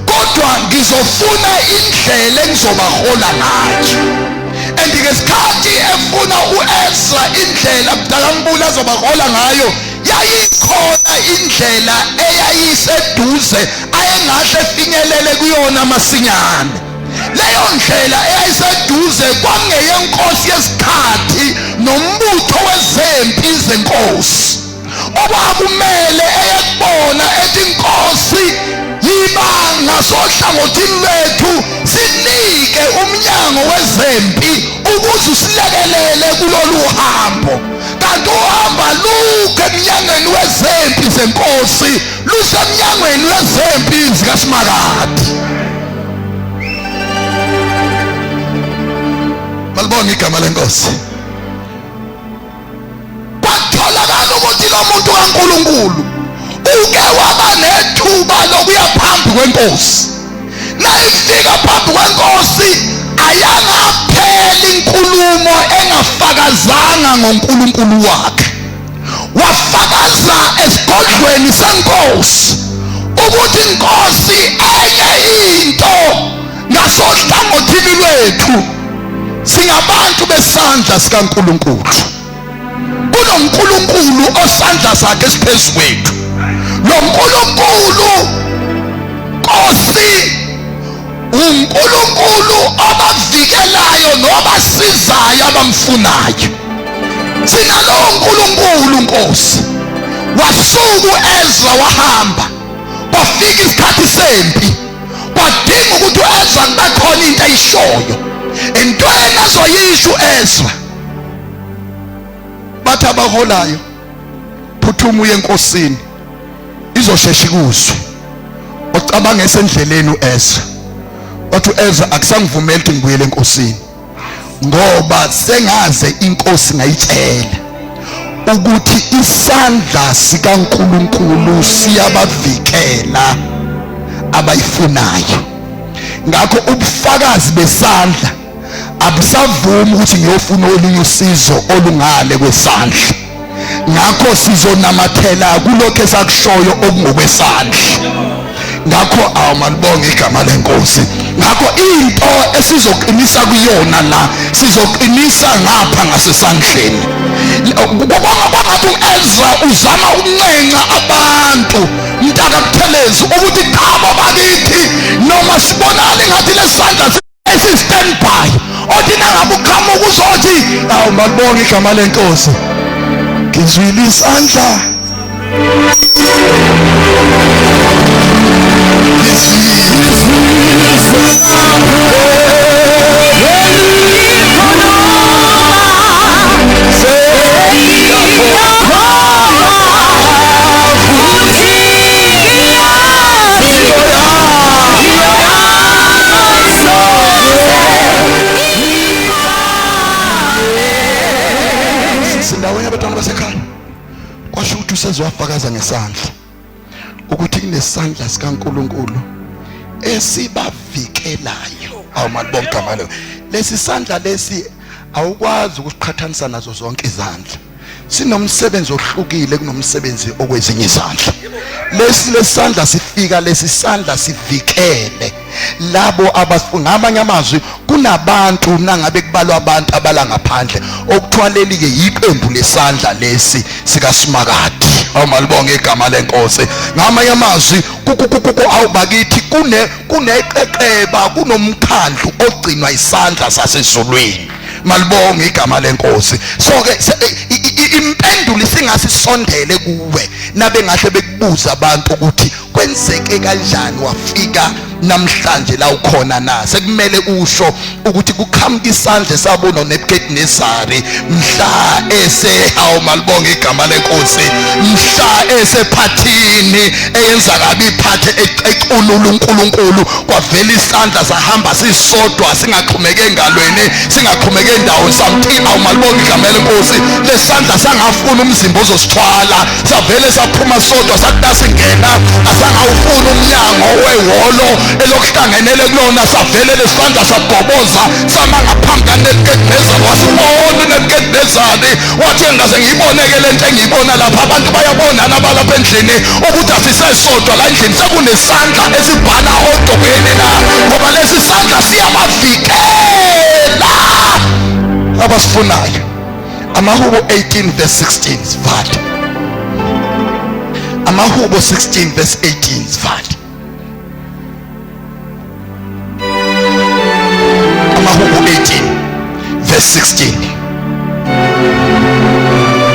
kodwa ngizofuna indlela engizobahola ngayo. And ngesikhathi efuna uEzra indlela mntakambula azobahola ngayo, yayikhona indlela eyayiseduze ayengahle efinyelele kuyona masinyane. Leyo ndlela eyayiseduze kwangeyenkosi yesikhathi nombutho wezempi zenkosi, okwakumele eyekubona ethi inkosi yiba ngasohlangothini lwethu, sinike umnyango wezempi ukuze usilekelele kulolu hambo. Kanti uhamba lukho emnyangweni wezempi zenkosi, lusemnyangweni wezempi zikaSimakade. Malibonge igama lenkosi. Kwatholakala ukuthi lo muntu kaNkulunkulu uke waba nethuba lokuya phambi kwenkosi. Nayifika phambi kwenkosi ayangapheli inkulumo engafakazanga ngoNkulunkulu wakhe. Wafakaza esigodlweni senkosi ukuthi inkosi enye into ngasohlangothini lwethu singabantu besandla sikaNkulunkulu. KunoNkulunkulu osandla sakhe esiphezu kwethu. Lo Nkulunkulu Nkosi uNkulunkulu obavikelayo nobasizayo abamfunayo. Sinalowo Nkulunkulu Nkosi. Wasuka uEzra wahamba, kwafika isikhathi sempi, kwadinga ukuthi uEzra kube khona into ayishoyo. Entweni azoyisho uEzra, bathi abaholayo phuthuma uye enkosini izoshesha ikuzwe. Ocabanga esendleleni uEzra, wathi uEzra akusangivumeli ukuthi ngibuyele enkosini ngoba sengaze inkosi ngayitshela ukuthi isandla sikaNkuluNkulu siyabavikela abayifunayo. Ngakho ubufakazi besandla abusavumi ukuthi ngiyofuna olunye usizo olungale kwesandla. Ngakho sizonamathela kulokho esakushoyo okungokwesandla. Ngakho awumalibonge igama lenkosi. Ngakho into esizoqinisa kuyona la, sizoqinisa ngapha ngasesandleni. Kwangathi uEzra uzama ukuncenga abantu mntaka Buthelezi ukuthi qhabo bakithi, noma sibonakala engathi lesandla esi-stand by, othi nangabe uqhamuka uzothi awu malibonge igama lenkosi, ngizwile isandla, Sindawonye abantwana basekhaya. Kwasho ukuthi usezowafakaza ngesandla ukuthi kunesandla sikaNkuluNkulu esibavikelayo. Awu malibonke igama lelo. Lesi sandla lesi awukwazi ukusiqhathanisa nazo zonke izandla. Sinomsebenzi ohlukile kunomsebenzi okwezinye izandla. Lesi lesandla sifika, lesi sandla sivikele labo abafuna. Ngamanye amazwi kunabantu, nangabe kubalwa abantu abala ngaphandle, okuthiwa leli ke yiqembu lesandla lesi sikaSimakade. Awumalibonge igama lenkosi. Ngamanye amazwi awubakithi kune kuneqeqeba, kunomkhandlu ogcinwa isandla sasezulwini. Malibonge igama lenkosi. So ke impendulo isingasisondele kuwe nabengahle bekubuza abantu ukuthi Kwenzeke kanjani wafika namhlanje la ukhona na? Sekumele usho ukuthi kuqhamuka isandla esabona uNebukadnezari mhla ese, hawu malibonga igama lenkosi, mhla esephathini eyenza kabi iphathe eculula uNkulunkulu, kwavela isandla sahamba sisodwa singaxhumeke engalweni, singaxhumeke endaweni, samthi awu malibonga igama lenkosi. Lesandla sangafuna umzimba ozosithwala, savele saphuma sodwa, sathi nasingena asangawufuna umnyango wehholo elokuhlangenele kulona, savele lesandla sabhoboza sama ngaphambi kaNebukadnezari. Wasibona uNebukadnezari wathi engaze ngiyibone-ke le nto engiyibona lapha, abantu bayabona nabalapha endlini ukuthi asisesodwa la endlini, sekunesandla esibhala odokeni la, ngoba lesi sandla siyabavikela abasifunayo. Amahubo 18 verse 16 sivale. Amahubo 16 verse 18 sivale. Amahubo 18 verse 16.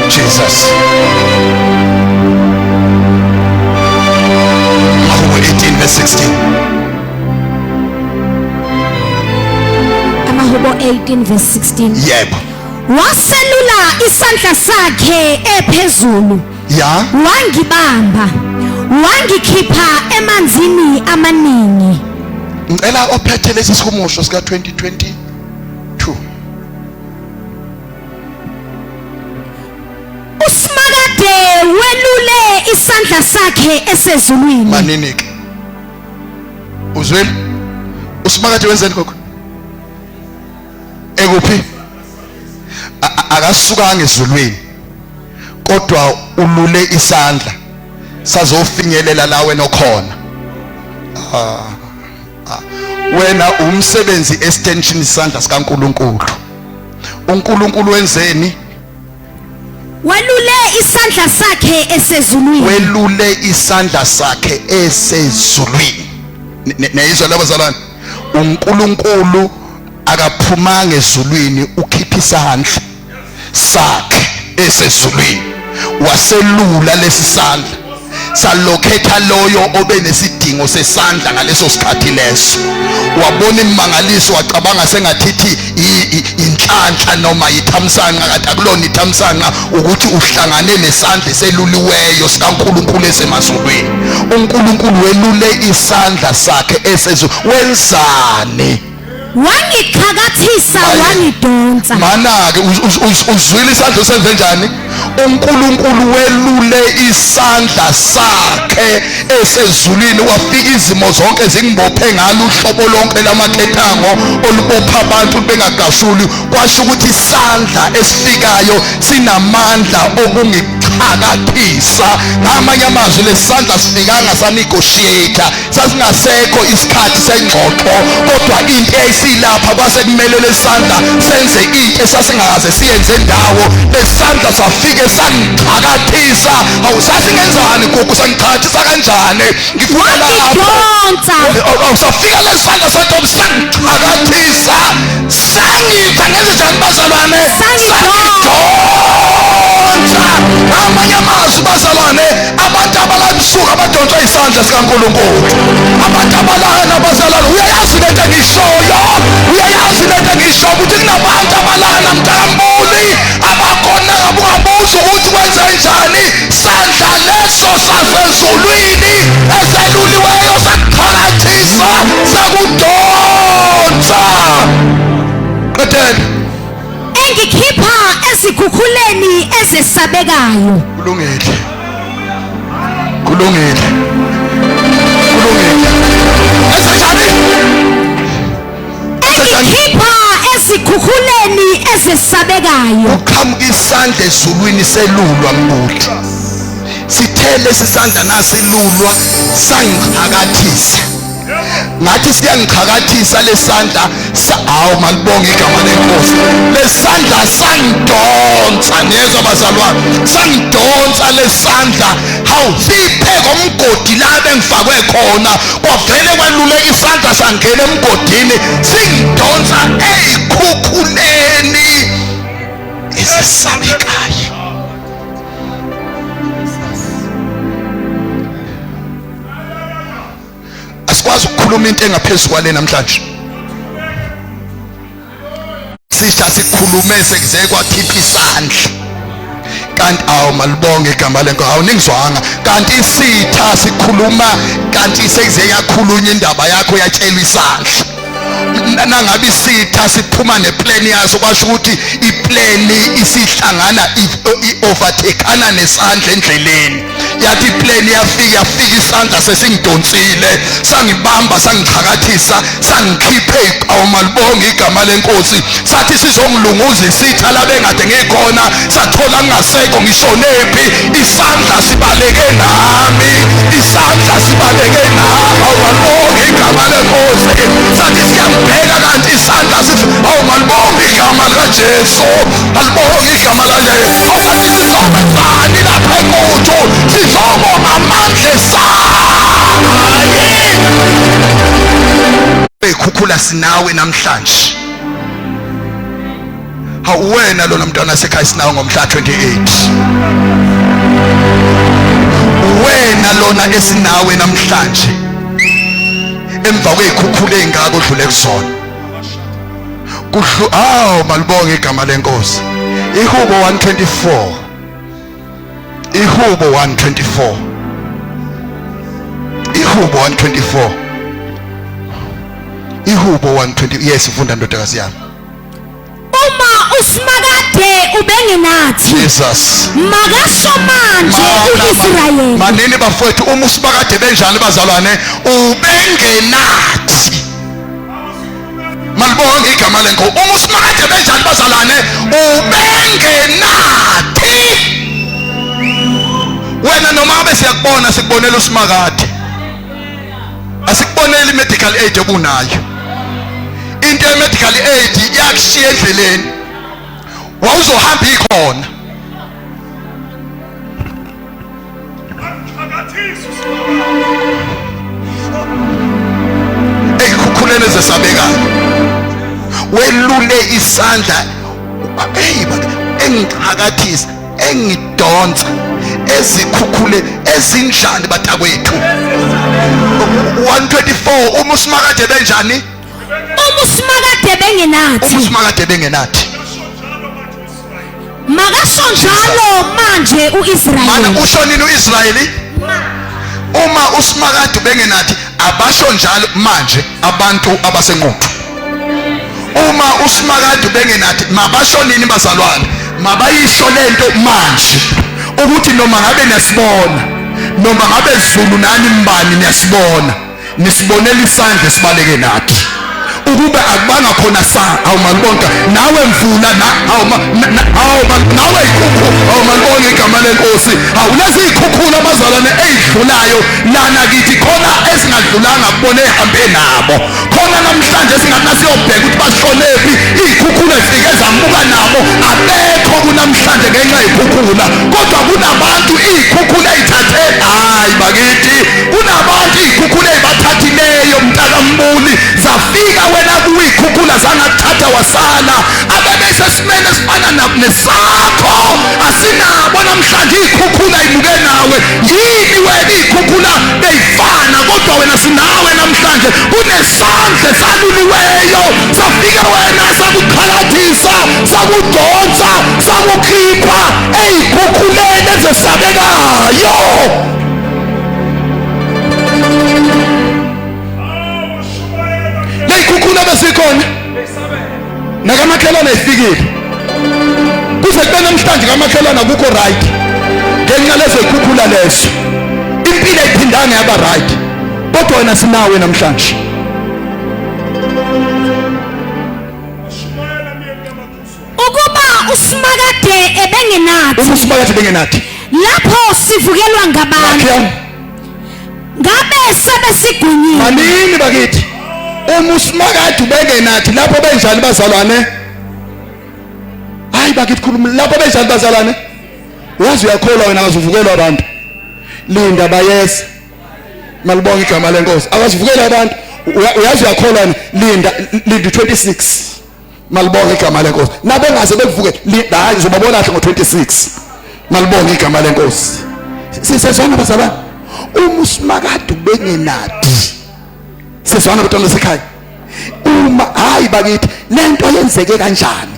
Jesus. Amahubo 18 verse 16. Amahubo 18 verse 16. Yebo. Waselula isandla sakhe ephezulu. Ya. Wangibamba. Wangikhipha emanzini amaningi. Ngicela ophethe lesi sihumusho sika 2022. Usimakade welule isandla sakhe esezulwini. Manini ke. Uzwile? Usimakade wenzeni gogo? Ekuphi? Akasukanga ezulwini. Kodwa ulule isandla sazofinyelela la wena okhona. Wena umsebenzi extension isandla sikaNkuluNkulu. uNkulunkulu wenzeni? Welule isandla sakhe esezulwini. Welule isandla sakhe esezulwini. Niyizwa labo bazalwane? uNkulunkulu akaphumanga ezulwini, ukhipha isandla sakhe esezulwini, waselula lesi sandla salokhetha loyo obenesidingo sesandla ngaleso sikhathi leso. Wabona imangaliso, wacabanga sengathithi inhlanhla noma ithamsanqa, kanti akulona ithamsanqa ukuthi uhlangane nesandla eseluliweyo sikaNkulunkulu esemazulwini. uNkulunkulu welule isandla sakhe esezulu, wenzani? Wangiqhakathisa, wangidonsa. Mana-ke uzwile isandla usenze njani? uNkulunkulu welule isandla sakhe esezulwini, wafika izimo zonke zingibophe ngalo uhlobo lonke lamakethango olubopha abantu bengagashuli, kwasho ukuthi isandla esifikayo sinamandla okungiqhakathisa. Ngamanye amazwi, lesandla sifikanga sanegotiate, sasingasekho isikhathi sengxoxo, kodwa into eyayisilapha kwase kumele lesandla senze into esasingakaze siyenze ndawo. Lesandla safike sangixhakathisa. Awu, sasingenzani gugu? Sangixhakathisa kanjani? Ngifuna lapho. Safika lesandla sathi sangixhakathisa, sangitha ngenze njani bazalwane? Sangidonsa. Amanye amazwi bazalwane, abantu abalabisuka abadonswa isandla sikaNkulunkulu, abantu abalana bazalwane, uyayazi lento engishoyo, uyayazi lento engishoyo ukuthi kunabantu abalana mntakambuli abakhona ungabuza ukuthi kwenze njani. Sandla leso sasezulwini eseluliweyo sakuxhakathisa, sakudonsa. Qedela. Engikhipha ezikhukhuleni ezesabekayo. Kulungile, kulungile, kulungile. Enzenjani? Engikhipha ezikhukhuleni ezesabekayo. Uqhamuka isandla ezulwini selulwa mbuli, sithele isandla nasilulwa sangixhakathisa, ngathi siyangiqhakathisa lesandla. Hawu malibonge igama lenkosi. Lesandla sangidonsa, niyezwa bazalwane? Sangidonsa lesandla. Hawu, siphe komgodi la bengifakwe khona, kwavele kwaluleka isandla sangena emgodini, singidonsa eyikhukhuleni esesabekayo. Sikhuluma into engaphezulu kwale namhlanje. Sisha sikhulume sekuze kwakhipha isandla. Kanti awu malibonge igama lenkosi, awu ningizwanga. Kanti isitha sikhuluma, kanti sekuze yakhulunywa indaba yakho yatshelwa isandla. Nangabe isitha siphuma neplan yaso, kwasho ukuthi iplan isihlangana i-overtakeana nesandla endleleni. Yathi iplan yafika, yafika isandla sesingidonsile, sangibamba, sangixhakathisa, sangikhiphe. Awumalibonga igama lenkosi. Sathi sizongilunguza isitha labe ngade ngikhona, sathola ngingasekho, ngishonephi. Isandla sibaleke nami, isandla sibaleke nami. Awumalibonga igama lenkosi. Sathi siyambheka, kanti isandla sithi awumalibonga igama likaJesu, alibonga igama likaJesu. Awukanti sizokwenzani lapha eNquthu? Sizobonga amandla esayi eyikhukhula sinawe namhlanje. Hawu wena lona mntwana sekhaya, sinawe ngomhla 28. Wena lona esinawe namhlanje emva kweyikhukhula ezingaka odlule kuzona. Kudlu awu malibonge igama lenkosi. Ihubo 124, Ihubo 124, Ihubo 124, Ihubo 120. Yes, funda ndodakazi yami. Uma uSimakade ubengenathi, Jesus, makasho manje uIsrayeli. Manini bafowethu, uma uSimakade benjani bazalwane ubengenathi? Malibonge igama lenkosi. Uma uSimakade benjani bazalwane ubengenathi? Wena noma ngabe siyakubona, sikubonela uSimakade, asikuboneli medical aid obunayo. Into ye medical aid yakushiya endleleni, wawuzohamba ikhona. Eyikhukhuleni ezesabekayo welule isandla, hey, engixhakathisa, engidonsa ezikhukhule ezinjani batakwethu. 124, uma uSimakade benjani? Uma uSimakade bengenathi, uma uSimakade bengenathi, makasho njalo manje uIsrayeli. Mana usho nini uIsrayeli? Uma uSimakade bengenathi, abasho njalo manje abantu abaseNquthu. Uma uSimakade bengenathi, mabasho nini bazalwane? Mabayisho lento manje ukuthi noma ngabe niyasibona, noma ngabe Zulu nani mbani niyasibona, nisibonela isandla esibaleke nathi. Ukube akubanga khona sa, awumalibonga nawe mvula na awuma nawe ikhukhu, awumalibonga igama lenkosi. Awu lezi ikhukhula abazalwane eyidlulayo lana kithi, khona ezingadlulanga kubona ehambe nabo khona namhlanje, singathi nasiyobheka ukuthi bashonephi, iy'khukhula zifike zamuka nabo, abekho kunamhlanje ngenxa yey'khukhula. Kodwa kunabantu iy'khukhula ey'thathe, hayi bakithi, kunabantu iy'khukhula ey'bathathileyo mntakambuli. Zafika wena kuwe iy'khukhula, zangakuthatha wasala. Abebesesimeni esifana nesakho asinabo namhlanje, iy'khukhula imuke nawe. Yini wena iy'khukhula beyifana, kodwa wena sinawe namhlanje. Kunesandla esaluliweyo, safika wena sakuxhalathisa, sakudonsa, sakukhipha ey'khukhuleni ezesabekayo. Ley'khukhula besikhona nakamakhelwane ifikile kuze kube namhlanje, kamakhelwane akukho right ngenxa lezo yikhukhula lezo. Impilo ayiphindanga yaba right, kodwa wena sinawe namhlanje. Ukuba uSimakade ebengenathi, uma uSimakade bengenathi, lapho sivukelwa ngabantu, Makhiyam, ngabe sebesigwinyile. Manini bakithi, uma uSimakade ubengenathi lapho benjani bazalwane? Hayi bakithi, khuluma, lapho benjani bazalwane? Uyazi uyakholwa wena, akazuvukelwa abantu. Linda, bayeza. Malibonga igama lenkosi. Akazivukela abantu. Uyazi uyakholwa wena, linda, linda 26. Malibonga igama lenkosi. Nabengaze bekuvuke, hayi, uzobabona kahle ngo26. Malibonga igama lenkosi. Sisezwana bazalwane, uma uSimakade ubengenathi. Sizwana bantwana basekhaya? Uma hayi bakithi lento yenzeke kanjani?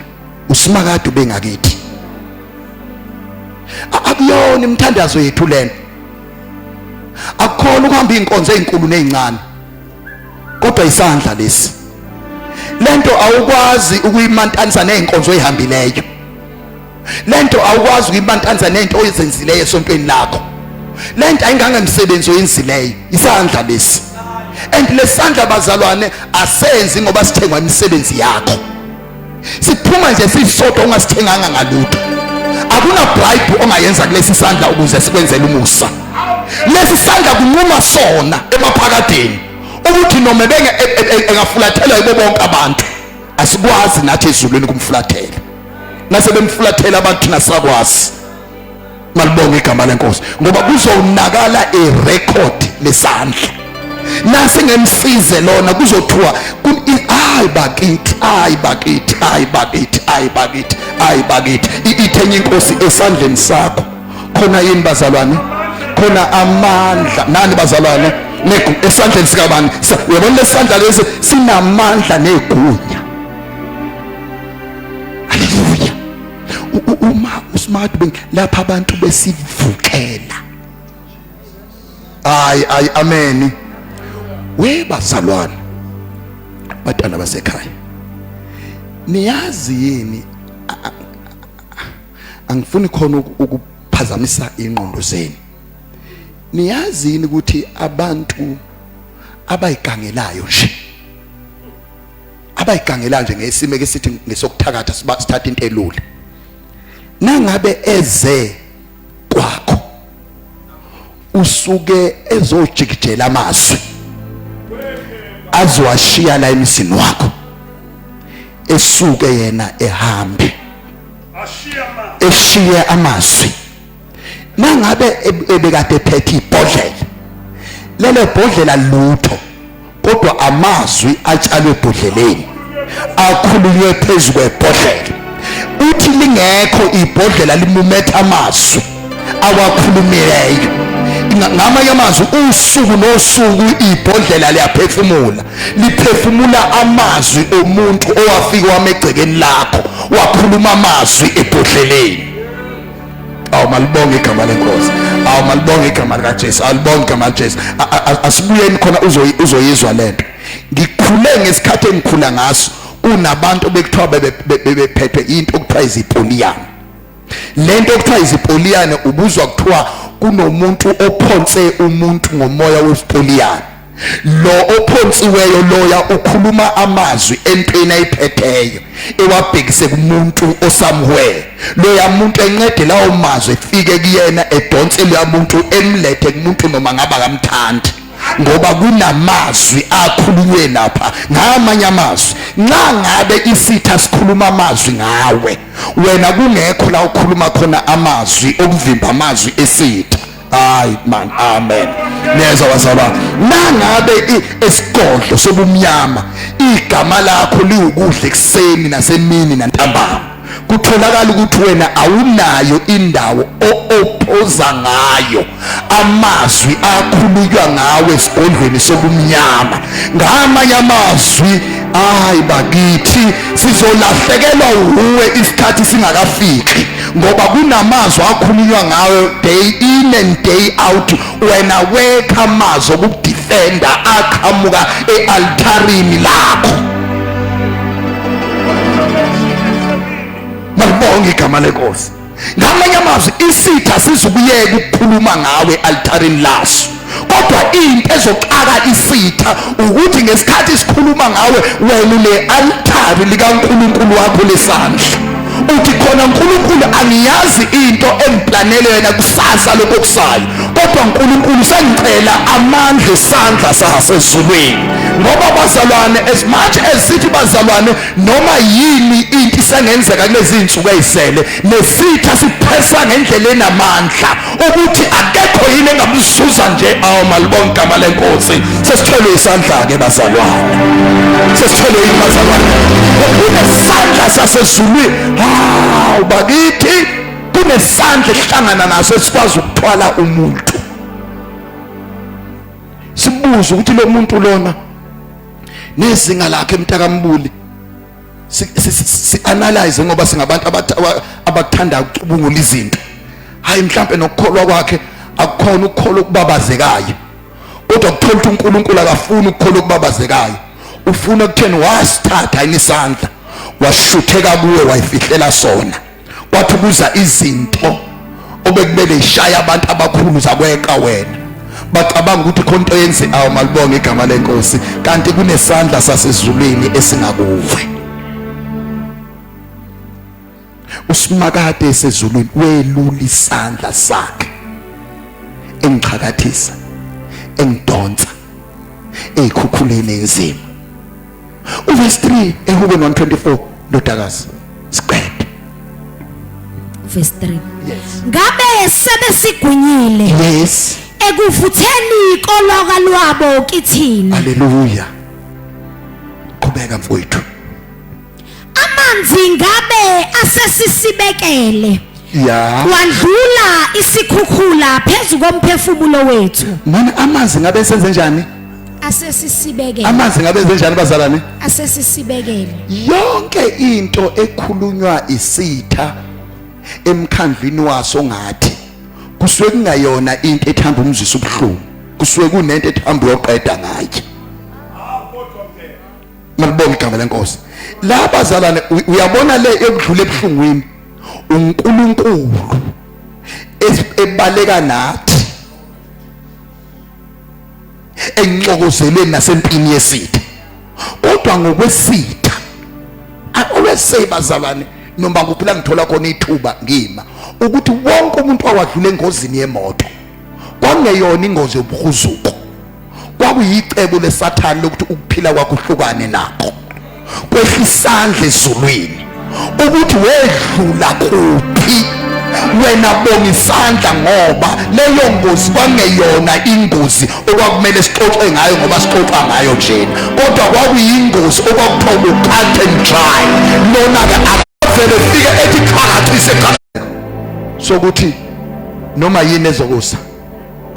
Usimakade ubengakithi. Akuyona imithandazo yethu lena. Akukhona ukuhamba inkonzo ezinkulu nezincane. Kodwa isandla lesi. Lento awukwazi ukuyimantanisa nezinkonzo ezihambileyo. Lento awukwazi ukuyimantanisa nento oyenzileyo esontweni lakho. Lento ayingangemsebenzi oyenzileyo, isandla lesi. And lesandla bazalwane asenzi ngoba sithengwa imisebenzi yakho. Siphuma nje sisodwa ungasithenganga ngalutho. Akuna bribe ongayenza kulesi sandla ukuze sikwenzele umusa. Lesi sandla kunquma sona emaphakadeni ukuthi noma ebenge engafulathelwa yibo bonke abantu asikwazi nathi ezulwini kumfulathela. Nase bemfulathela abantu thina sakwazi. Malibonge igama lenkosi ngoba kuzonakala irecord lesandla. Nase ngemsize lona kuzothiwa hayi bakithi, hayi bakithi, hayi bakithi, hayi bakithi, hayi bakithi. Ithenye inkosi esandleni sakho. Khona yini bazalwane? Khona amandla nani bazalwane? Esandleni sikabani? Uyabona lesandla lesi sinamandla negunya. Haleluya. Uma usmart lapha abantu besivukela. Hayi hayi amen. We bazalwane batana basekhaya. Niyazi yini, angifuni khona ukuphazamisa ingqondo zenu. Niyazi yini ukuthi abantu abayigangelayo nje, abayigangelayo nje ngesimo ke sithi ngesokuthakatha, sithatha into elula, nangabe eze kwakho usuke ezojikijela amazwi azowashiya la emzini wakho, esuke yena ehambe eshiye amazwi. Nangabe ebekade ephethe ibhodlela, lelo bhodlela lutho, kodwa amazwi atshalwe ebhodleleni akhulunywe phezu kwebhodlela. Uthi lingekho ibhodlela limumetha amazwi awakhulumileyo. Ngamanye amazwi, usuku nosuku ibhodlela liyaphefumula, liphefumula amazwi omuntu owafika wama egcekeni lakho wakhuluma amazwi ebhodleleni. Awu malibonge igama lenkosi, awu malibonge igama likaJesu, alibonge igama likaJesu. Asibuyeni khona uzoyizwa lento. Ngikhule ngesikhathi engikhula ngaso kunabantu bekuthiwa bebephethwe into okuthiwa izipoliyane. Lento okuthiwa izipoliyane ubuzwa kuthiwa kunomuntu ophonse umuntu ngomoya wesipoliyane. Lo ophonsiweyo loya ukhuluma amazwi entweni ayiphetheyo ewabhekise kumuntu osamhwele. Loya muntu encede lawo mazwi efike kuyena, edonse loya muntu emlethe kumuntu noma ngaba kamthandi, ngoba kunamazwi akhulunywe lapha. Ngamanye amazwi, nxa ngabe isitha sikhuluma amazwi ngawe, wena kungekho la ukhuluma khona amazwi okuvimba amazwi esitha. Hayi man, amen. Niyezwa bazalwane, nangabe esigodlo sobumnyama igama lakho liwukudla ekuseni nasemini nantambama, kutholakala ukuthi wena awunayo indawo ophoza ngayo amazwi akhulunywa ngawe esigodlweni sobumnyama. Ngamanye amazwi, hayi bakithi, sizolahlekelwa wuwe isikhathi singakafiki, ngoba kunamazwi akhulunywa ngawe day in and day out. Wena wekha amazwi okudefenda aqhamuka e-altarini lakho. Malibonge igama lenkosi. Ngamanye amazwi, isitha sizukuyeka ukukhuluma ngawe e-altarini laso, kodwa into ezoxaka isitha ukuthi ngesikhathi sikhuluma ngawe wena une-altari likaNkulunkulu wakho lesandla, uthi khona, uNkulunkulu angiyazi into engiplanele yena kusasa lokho kusayo, kodwa uNkulunkulu sengicela amandla esandla sasezulwini. Ngoba bazalwane, as much as sithi bazalwane noma yini into isengenzeka kulezi zinsuku ezisele, nesitha siphesa ngendlela enamandla ukuthi akekho yini engamzuza nje. Awu malibonke igama lenkosi. Sesithelwe isandla ke bazalwane, sesithelwe yini bazalwane? Kunesandla sasezulwini. Hawu bakithi, kunesandla esihlangana naso esikwazi ukuthwala umuntu, sibuze ukuthi lo muntu lona Nezinga lakhe mntakambuli si analyze ngoba singabantu abakuthanda ukucubungula izinto. Hayi mhlambe nokukholwa kwakhe akukhona ukukholwa okubabazekayo. Kodwa kuthola ukuthi uNkulunkulu akafuni ukukholwa okubabazekayo. Ufuna ukutheni wasithatha inisandla washutheka kuwe wayifihlela sona. Kwathi kuza izinto obekumele ishaye abantu abakhulu zakweqa wena bacabanga ukuthi khona into yenze awu malibonge igama lenkosi kanti kunesandla sasezulwini esingakuwe usimakade esezulwini welula isandla sakhe engixhakathisa engidonsa eyikhukhuleni enzima Uverse 3 ehubeni 124 ndodakazi siqede. Verse 3. Yes. Ngabe sebesigwinyile. Yes. Ekuvutheni koloka lwabo kithina. Haleluya. Qhubeka mfowethu. Amanzi ngabe asesisibekele. Ya. Wandlula isikhukhula phezu komphefumulo wethu. Mana amanzi ngabe senze njani? Asesisibekele. Amanzi ngabe senze njani bazalwane? Asesisibekele. Yonke into ekhulunywa isitha emkhandlwini waso ngathi kusuke kungayona into ethamba umzwisa ubuhlungu kusuke kunento ethamba uyoqeda ngayo. Malibonge igama lenkosi. La bazalwane uyabona le ekudlula ebuhlungwini uNkulunkulu ebaleka nathi enxokozelweni nasempini yesitha kodwa ngokwesitha I always say bazalwane noma kuphi la ngithola khona ithuba ngima ukuthi wonke umuntu owadlula engozini yemoto kwakungeyona ingozi yobuhuzuko kwakuyicebo lesathane lokuthi ukuphila kwakho uhlukane nakho kwehla isandla ezulwini ukuthi wedlula kuphi wena bonga isandla ngoba leyo ngozi kwangeyona ingozi okwakumele sixoxe ngayo ngoba sixoxa ngayo njena kodwa kwakuyingozi okwakuthiwa u-cut and dry lona-ke akavele fike ethi qhakathise sokuthi noma yini ezokusa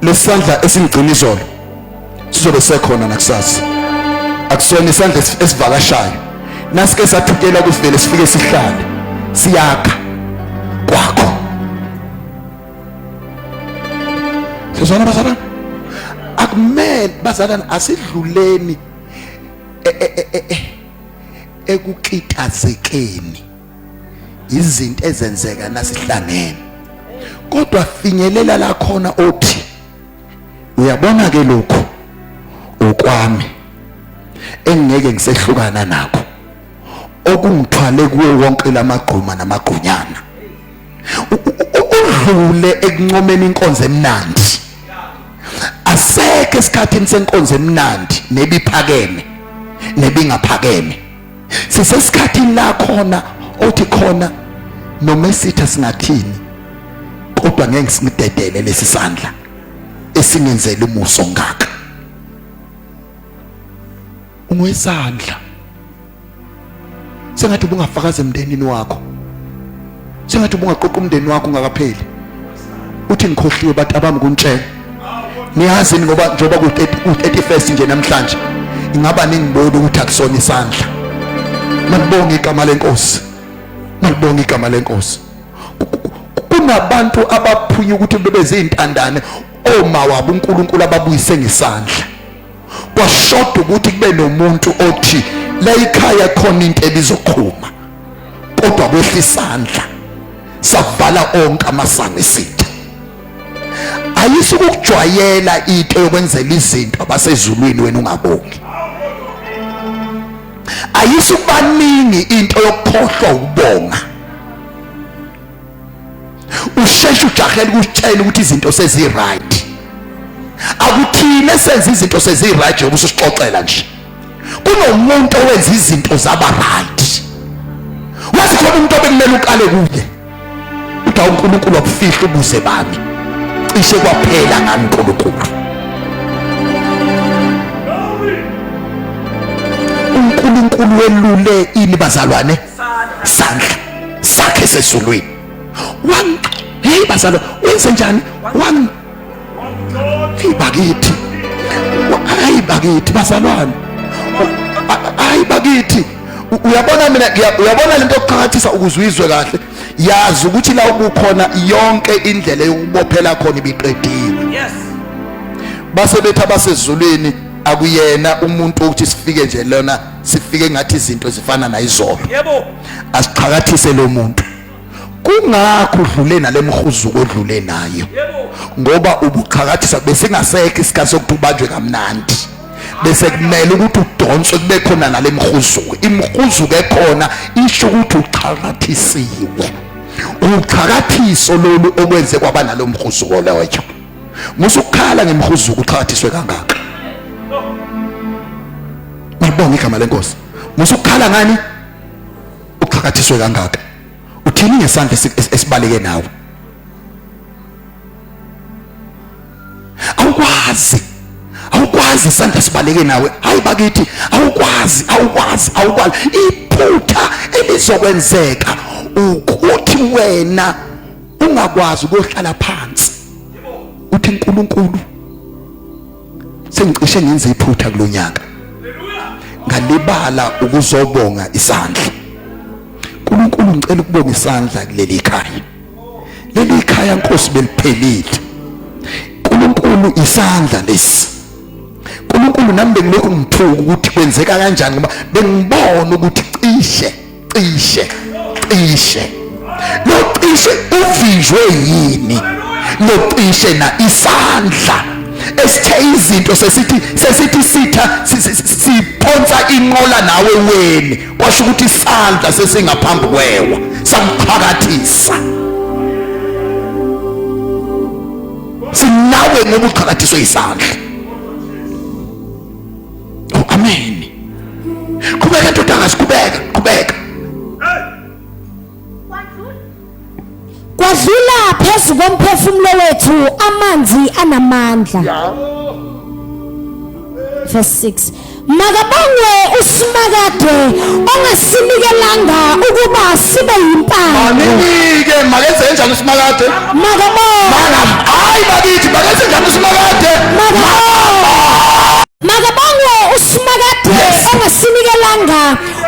lesandla esingigcina izolo sizobe sekhona nakusasa akusona isandla esivakashayo nasike sathukela kusivele sifike sihlale siyakha kwakho sizwana bazalwane akumele bazalwane asidluleni e, e, e, ekukitazekeni izinto ezenzeka nasihlangene kodwa finyelela la khona othi uyabona ke lokhu okwami engeke ngisehlukana nakho okungithwale kuwo wonke lamagquma namagqunyana udlule ekuncomeni inkonzo emnandi asekho esikhathini senkonzo emnandi nebiphakeme nebingaphakeme sisesikhathini la khona othi khona noma esitha singathini kodwa ngeke singidedele lesi sandla esingenzela umuso ngaka ungwesandla sengathi ubungafakaza emndenini wakho sengathi ubungaqoqa umndeni wakho ungakapheli uthi ngikhohliwe bantu abami kuntshela niyazi ngoba njengoba ku-31st nje namhlanje ingaba ningiboni ukuthi akusona isandla malibonge igama lenkosi malibonge igama lenkosi kunabantu abaphunya ukuthi bebe zintandane oma wabo uNkulunkulu ababuyise ngesandla kwashoda ukuthi kube nomuntu othi la ikhaya khona into ebizoqhuma kodwa kwehla isandla savala onke amasango esitha ayisukukujwayela into yokwenzela izinto abasezulwini wena ungabongi ayisukubaningi into yokukhohlwa ukubonga usheshe ujahela ukutshela ukuthi izinto sezi right akuthina esenza izinto sezi right njengoba usixoxela nje kunomuntu owenza izinto zaba right wazi khona umuntu obekumele uqale kuye uthi uNkulunkulu wakufihla ubuze bami cishe kwaphela ngami uNkulunkulu uNkulunkulu welule ini bazalwane sandla sakhe sezulwini wang hey bazalwane wenze njani wang hey bakithi hayi bakithi bazalwane Hayi bakithi, uyabona mina, uyabona lento yokuqakathisa ukuze uyizwe kahle, yazi ukuthi la ubukhona yonke indlela yokubophela khona ibiqediwe. Yes. Base bethi abasezulwini akuyena umuntu ukuthi sifike nje lona, sifike ngathi izinto zifana nayizolo. Yebo. Asiqhakathise lo muntu. Kungakho udlule nalemhuzuko odlule nayo. Yebo. Ngoba ubuqhakathisa besingasekho isikhathi sokuthi ubanjwe kamnandi. Bese kumele ukuthi udonswe kube khona nalemhuzuko. Imhuzuko ekhona isho ukuthi uqhakathisiwe. Uqhakathiso lolu okwenze kwaba nalomhuzuko loyo. Musukukhala ngemhuzuko uqhakathiswe kangaka. Ngibonga igama lenkosi. Musukukhala ngani? Uqhakathiswe kangaka. Uthini ngesandla esibaleke nawe? Awukwazi. Awukwazi isandla sibaleke nawe. Hayi bakithi, awukwazi, awukwazi, awukwazi. Iphutha elizokwenzeka ukuthi wena ungakwazi ukuyohlala phansi uthi uNkulunkulu sengicishe ngenze iphutha kulonyaka, ngalibala ukuzobonga isandla. uNkulunkulu, ngicela ukubonga isandla kuleli khaya, leli khaya Nkosi beliphelile. uNkulunkulu, isandla lesi uNkulunkulu, nami bengilokhu ngithuka ukuthi kwenzeka kanjani, ngoba bengibona ukuthi cishe cishe cishe lo cishe uvinjwe yini lo cishe na isandla esithe izinto sesithi sitha siphonsa inqola nawe weni, kwasho ukuthi isandla sesingaphambi kwewa samphakathisa sinawe ngoba uqhakathiswe isandla. Oh, amen. Qhubeka ndodakazi, qhubeka, qhubeka. Kwadlula phezu komphefumulo wethu amanzi anamandla. Verse 6. Makabongwe uSimakade ongasinikelanga ukuba sibe yimpango. Maninike, makenze njani uSimakade? Makabongwe. Hayi bakithi, makenze njani uSimakade? Makabongwe uSimakade Yes. ongasinikelanga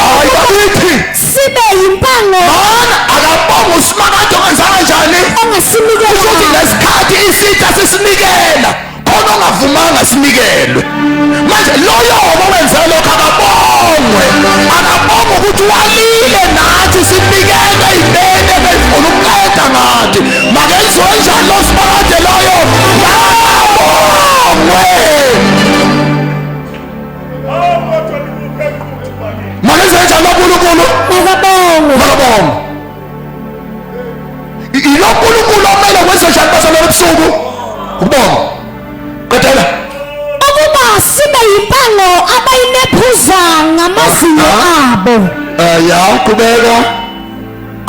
Hayi bakithi. sibe yimpango. Mana akabonga uSimakade ongenza kanjani? Ukuthi Ongasinikelanga. lesikhathi isitha sisinikela khona ongavumanga sinikelwe. Manje loyo owenze lokho akabongwe, akabongwe ukuthi walile nathi sinikele ibene befuna ukuqeda ngathi. Makenziwe njani lo Simakade loyo? Makabongwe. Makenziwe njani lo Nkulunkulu? Makabongwe. Makabongwe. Ilo Nkulunkulu omele kwenze njani bazalwane ebusuku? Ukubonga. Qedela. Ukuba sibe yimpango abayinephuza ngamazinyo abo. Ya, qhubeka.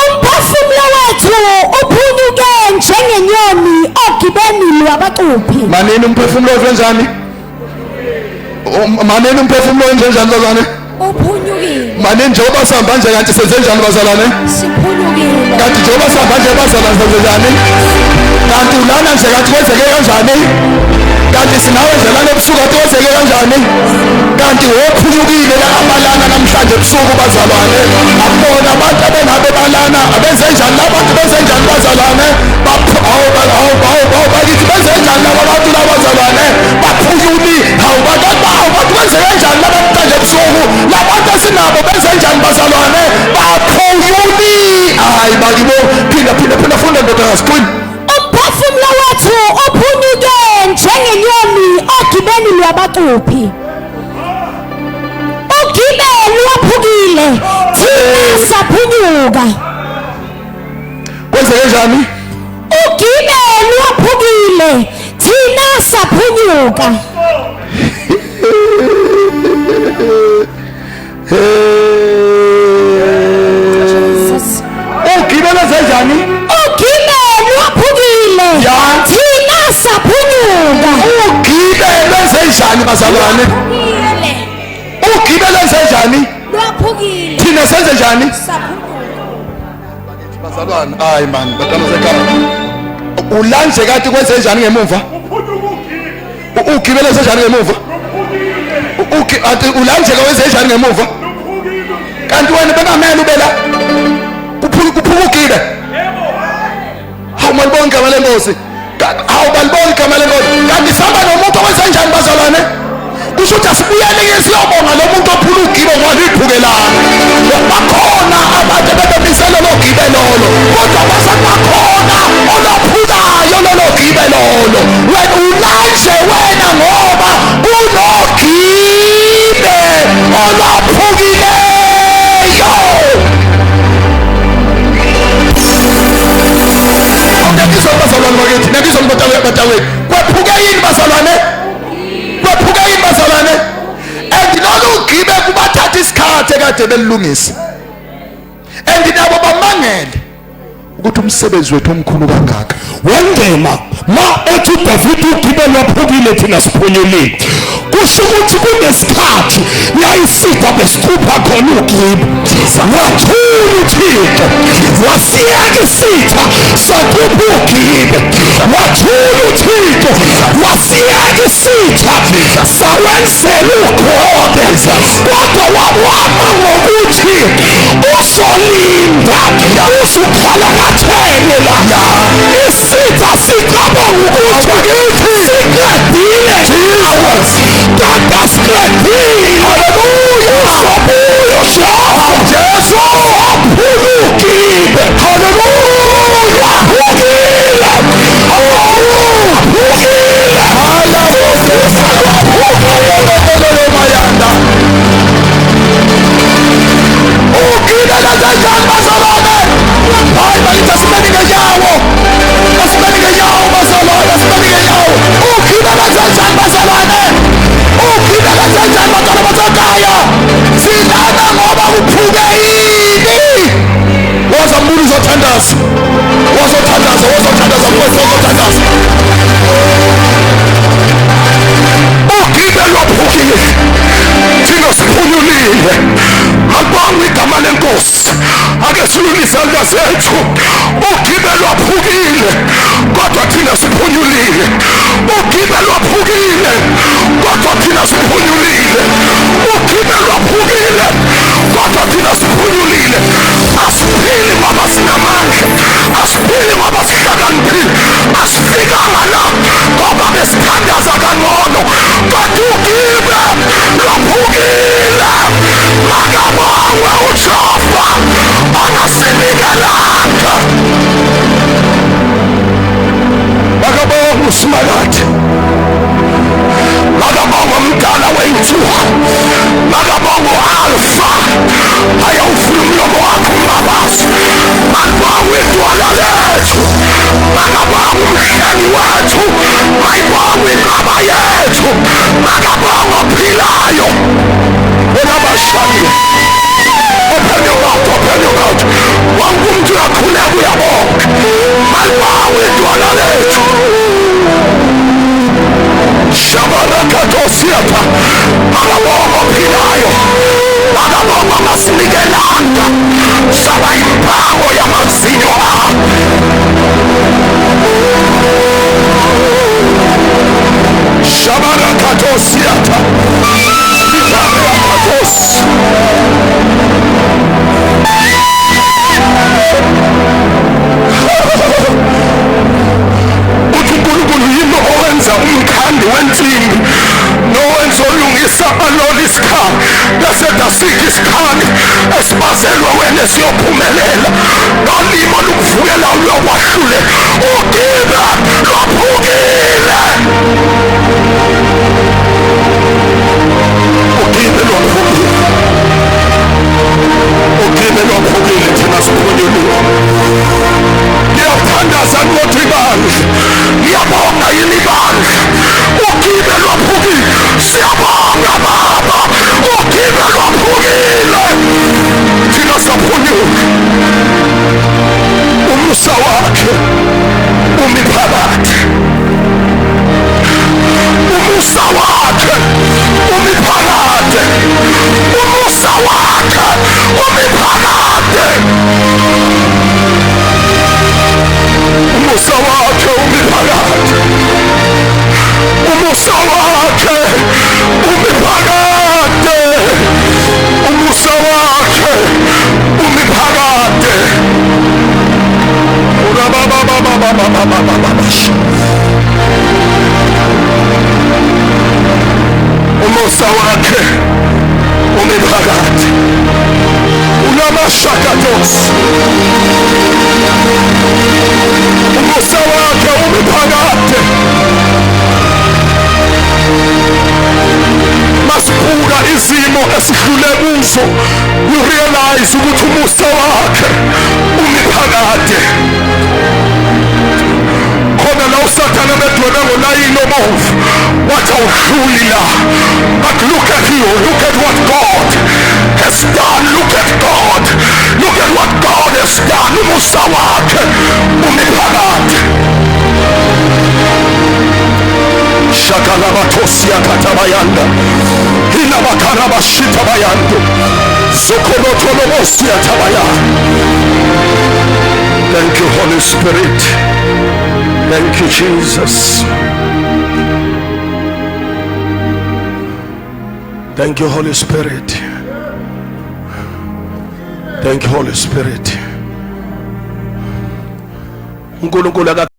Umphefumulo wethu uphunyuke njengenyoni ogibeni lwabacuphi. Manini umphefumulo wethu njani? Manini umphefumulo wethu njani bazalwane? Uphunyukile. Manini njengoba sihamba nje kanti senze njani bazalwane? Siphunyukile. Kanti njengoba sihamba nje bazalwane senze njani? Kanti ulana nje kanti kwenzeke kanjani? Kanti sinawe nje lana ebusuku kanti kwenzeke kanjani? Kanti wophunyukile la abalana namhlanje ebusuku bazalwane. Abona abantu abengabe balana abenze njani labantu benze njani bazalwane? Hawu hawu hawu bakithi benze njani laba bantu labazalwane? Baphunyuli hawu bantu hawu bantu benze kanjani laba namhlanje ebusuku? Labantu esinabo benze njani bazalwane? Baphunyuli. Hayi bakibo, phinda phinda phinda, funda ndodakazi, qini. Umphefumulo wethu uphunyuke njengenyoni ogibeni lwabacuphi. Ugibe lwaphukile, thina saphunyuka. Kwenzeke njani? Ugibe lwaphukile, thina saphunyuka. Jesus. Ugibe lwenze njani? Ugibe lwaphukile, Ya. thina saphunyuka. Ugibe lwenze njani bazalwane? Ugibe lwenze njani? Lwaphukile, Thina senze njani? saphunyuka. Bazalwane, hayi man, badala sekhaya. Ulanje kade kwenze njani ngemuva? Ugibe lwenze njani ngemuva? Athi ulanje kwenze njani ngemuva? Kanti wena bengamele ube la. Kuphuka ugibe. Hawu, malibonke igama lenkosi. Hawu, balibonke igama lenkosi. Kanti sihamba nomuntu owenza njani, bazalwane? Kusho ukuthi asibuyele-ke siyobonga lo muntu ophula ugibe, ngoba liphukelana. Bakhona abantu ebebemise lolo gibe lolo, kodwa base bakhona olophukayo lolo gibe lolo. Wena ulanje wena ngoba kunogibe olwaphukileyo. Ngiyakizwa, bazalwane bakithi, ngiyakizwa, batawethu. Kwephuke yini, bazalwane? Kwephuke yini, bazalwane? And lolu gibe kubathatha isikhathi ekade belilungisa, and nabo bamangele ukuthi umsebenzi wethu omkhulu kangaka. Wengema ma ethi uDavid ugibe lwaphukile, thina siphunyulile, kusho ukuthi kunesikhathi la isitha besikhupha khona ugibe, wathula uThixo, wasiyeka isitha sakhupha ugibe. Wathula uThixo, wasiyeka isitha sawenzela ugobe, kodwa wawama ngokuthi uzolinda uzukhalakathele la isitha sicabanga ukuthi siqedile nawe, kodwa siqedile. Uzobuya uJehova, aphulukile. Haleluya, aphukile, aphukile. Mayanda ugibela kanjani, bazalwane? Hayi bakithi, asimeni ngenyawo, asimeni ngenyawo, bazalwane, asimeni ngenyawo. Ugibela kanjani, bazalwane? Ugibela kanjani, bantwana basekhaya? Silana ngoba kuphuke ini? Woza mbulu, uzothandaza, wozothandaza, wozothandaza mfowethu, wozothandaza. Ugibe lwaphukile, thina siphunyulile. Malibongwe igama lenkosi. Ake silule izandla zethu. Ugibe lwaphukile, kodwa thina siphunyulile. Ugibe lwaphukile, kodwa thina siphunyulile. Ugibe lwaphukile, kodwa thina siphunyulile. Asiphili ngoba sinamandla, asiphili ngoba sihlakaniphile, asifikanga la ngoba besithandaza kangcono, kodwa ugibe lwaphukile. Makabongwe uJehova ongasinikelanga. Makabongwe uSimakade, makabongwe umdala wey'nsuku, makabongwe u-Alfa. Ayawufuna umlomo wakho umbabazi. Malibongwe idwala lethu, makabongwe umhlengi wethu, mayibongwe inqaba yethu, makabongwe ophilayo onabashadile. Open your mouth, open your mouth. Wonke umuntu uyakhuleka, uyabonga. Malibongwe idwala lethu. Shabarakatosiata, makabongwe ophilayo, makabongwe ongasinikelanga saba impango yamazinyo abo. Shabarakatosiata, Shabarakatos. Uthi uNkulunkulu yimi owenza umkhandi wensimbi nowenza olungisa alola isikhali, bese asikho isikhali esibazelwe wena esiyophumelela, nolimi olukuvukela luyokwahlule. Ugibe lwaphukile, ugibe lwaphukile, ugibe lwaphukile, thina siphunyuliwe. Ngiyathandaza kodwa ibandla, ngiyabonga yini ibandla? Ugibe lwaphukile. Siyabonga Baba, ugibe lwaphukile, thina saphunyuka. Umusa wakhe umi phakathi, umusa wakhe umi phakade, umusa wakhe umi phakade, umusa wakhe umi phakade, umusa wakhe umi phakade, umusa wakhe. Rabababababasha. Umusa wakhe umi phakathi. Unamashakatos. Umusa wakhe umi phakade. Masibuka izimo esihlule kuzo, you realize ukuthi umusa wakhe umi phakade. Khona la uSathane bedwebe ngolayini obomvu wathi awuhluli la, but look at you, look at what God has done, look at God, look at what God has done. Umusa wakhe umi phakade. Shakalabatosia katabayanda hilabakarabashitabayando zokolotolobosia tabaya. Thank you, Holy Spirit. Thank you, Jesus. Thank you, Holy Spirit. Thank you, Holy Spirit. uNkulunkulu.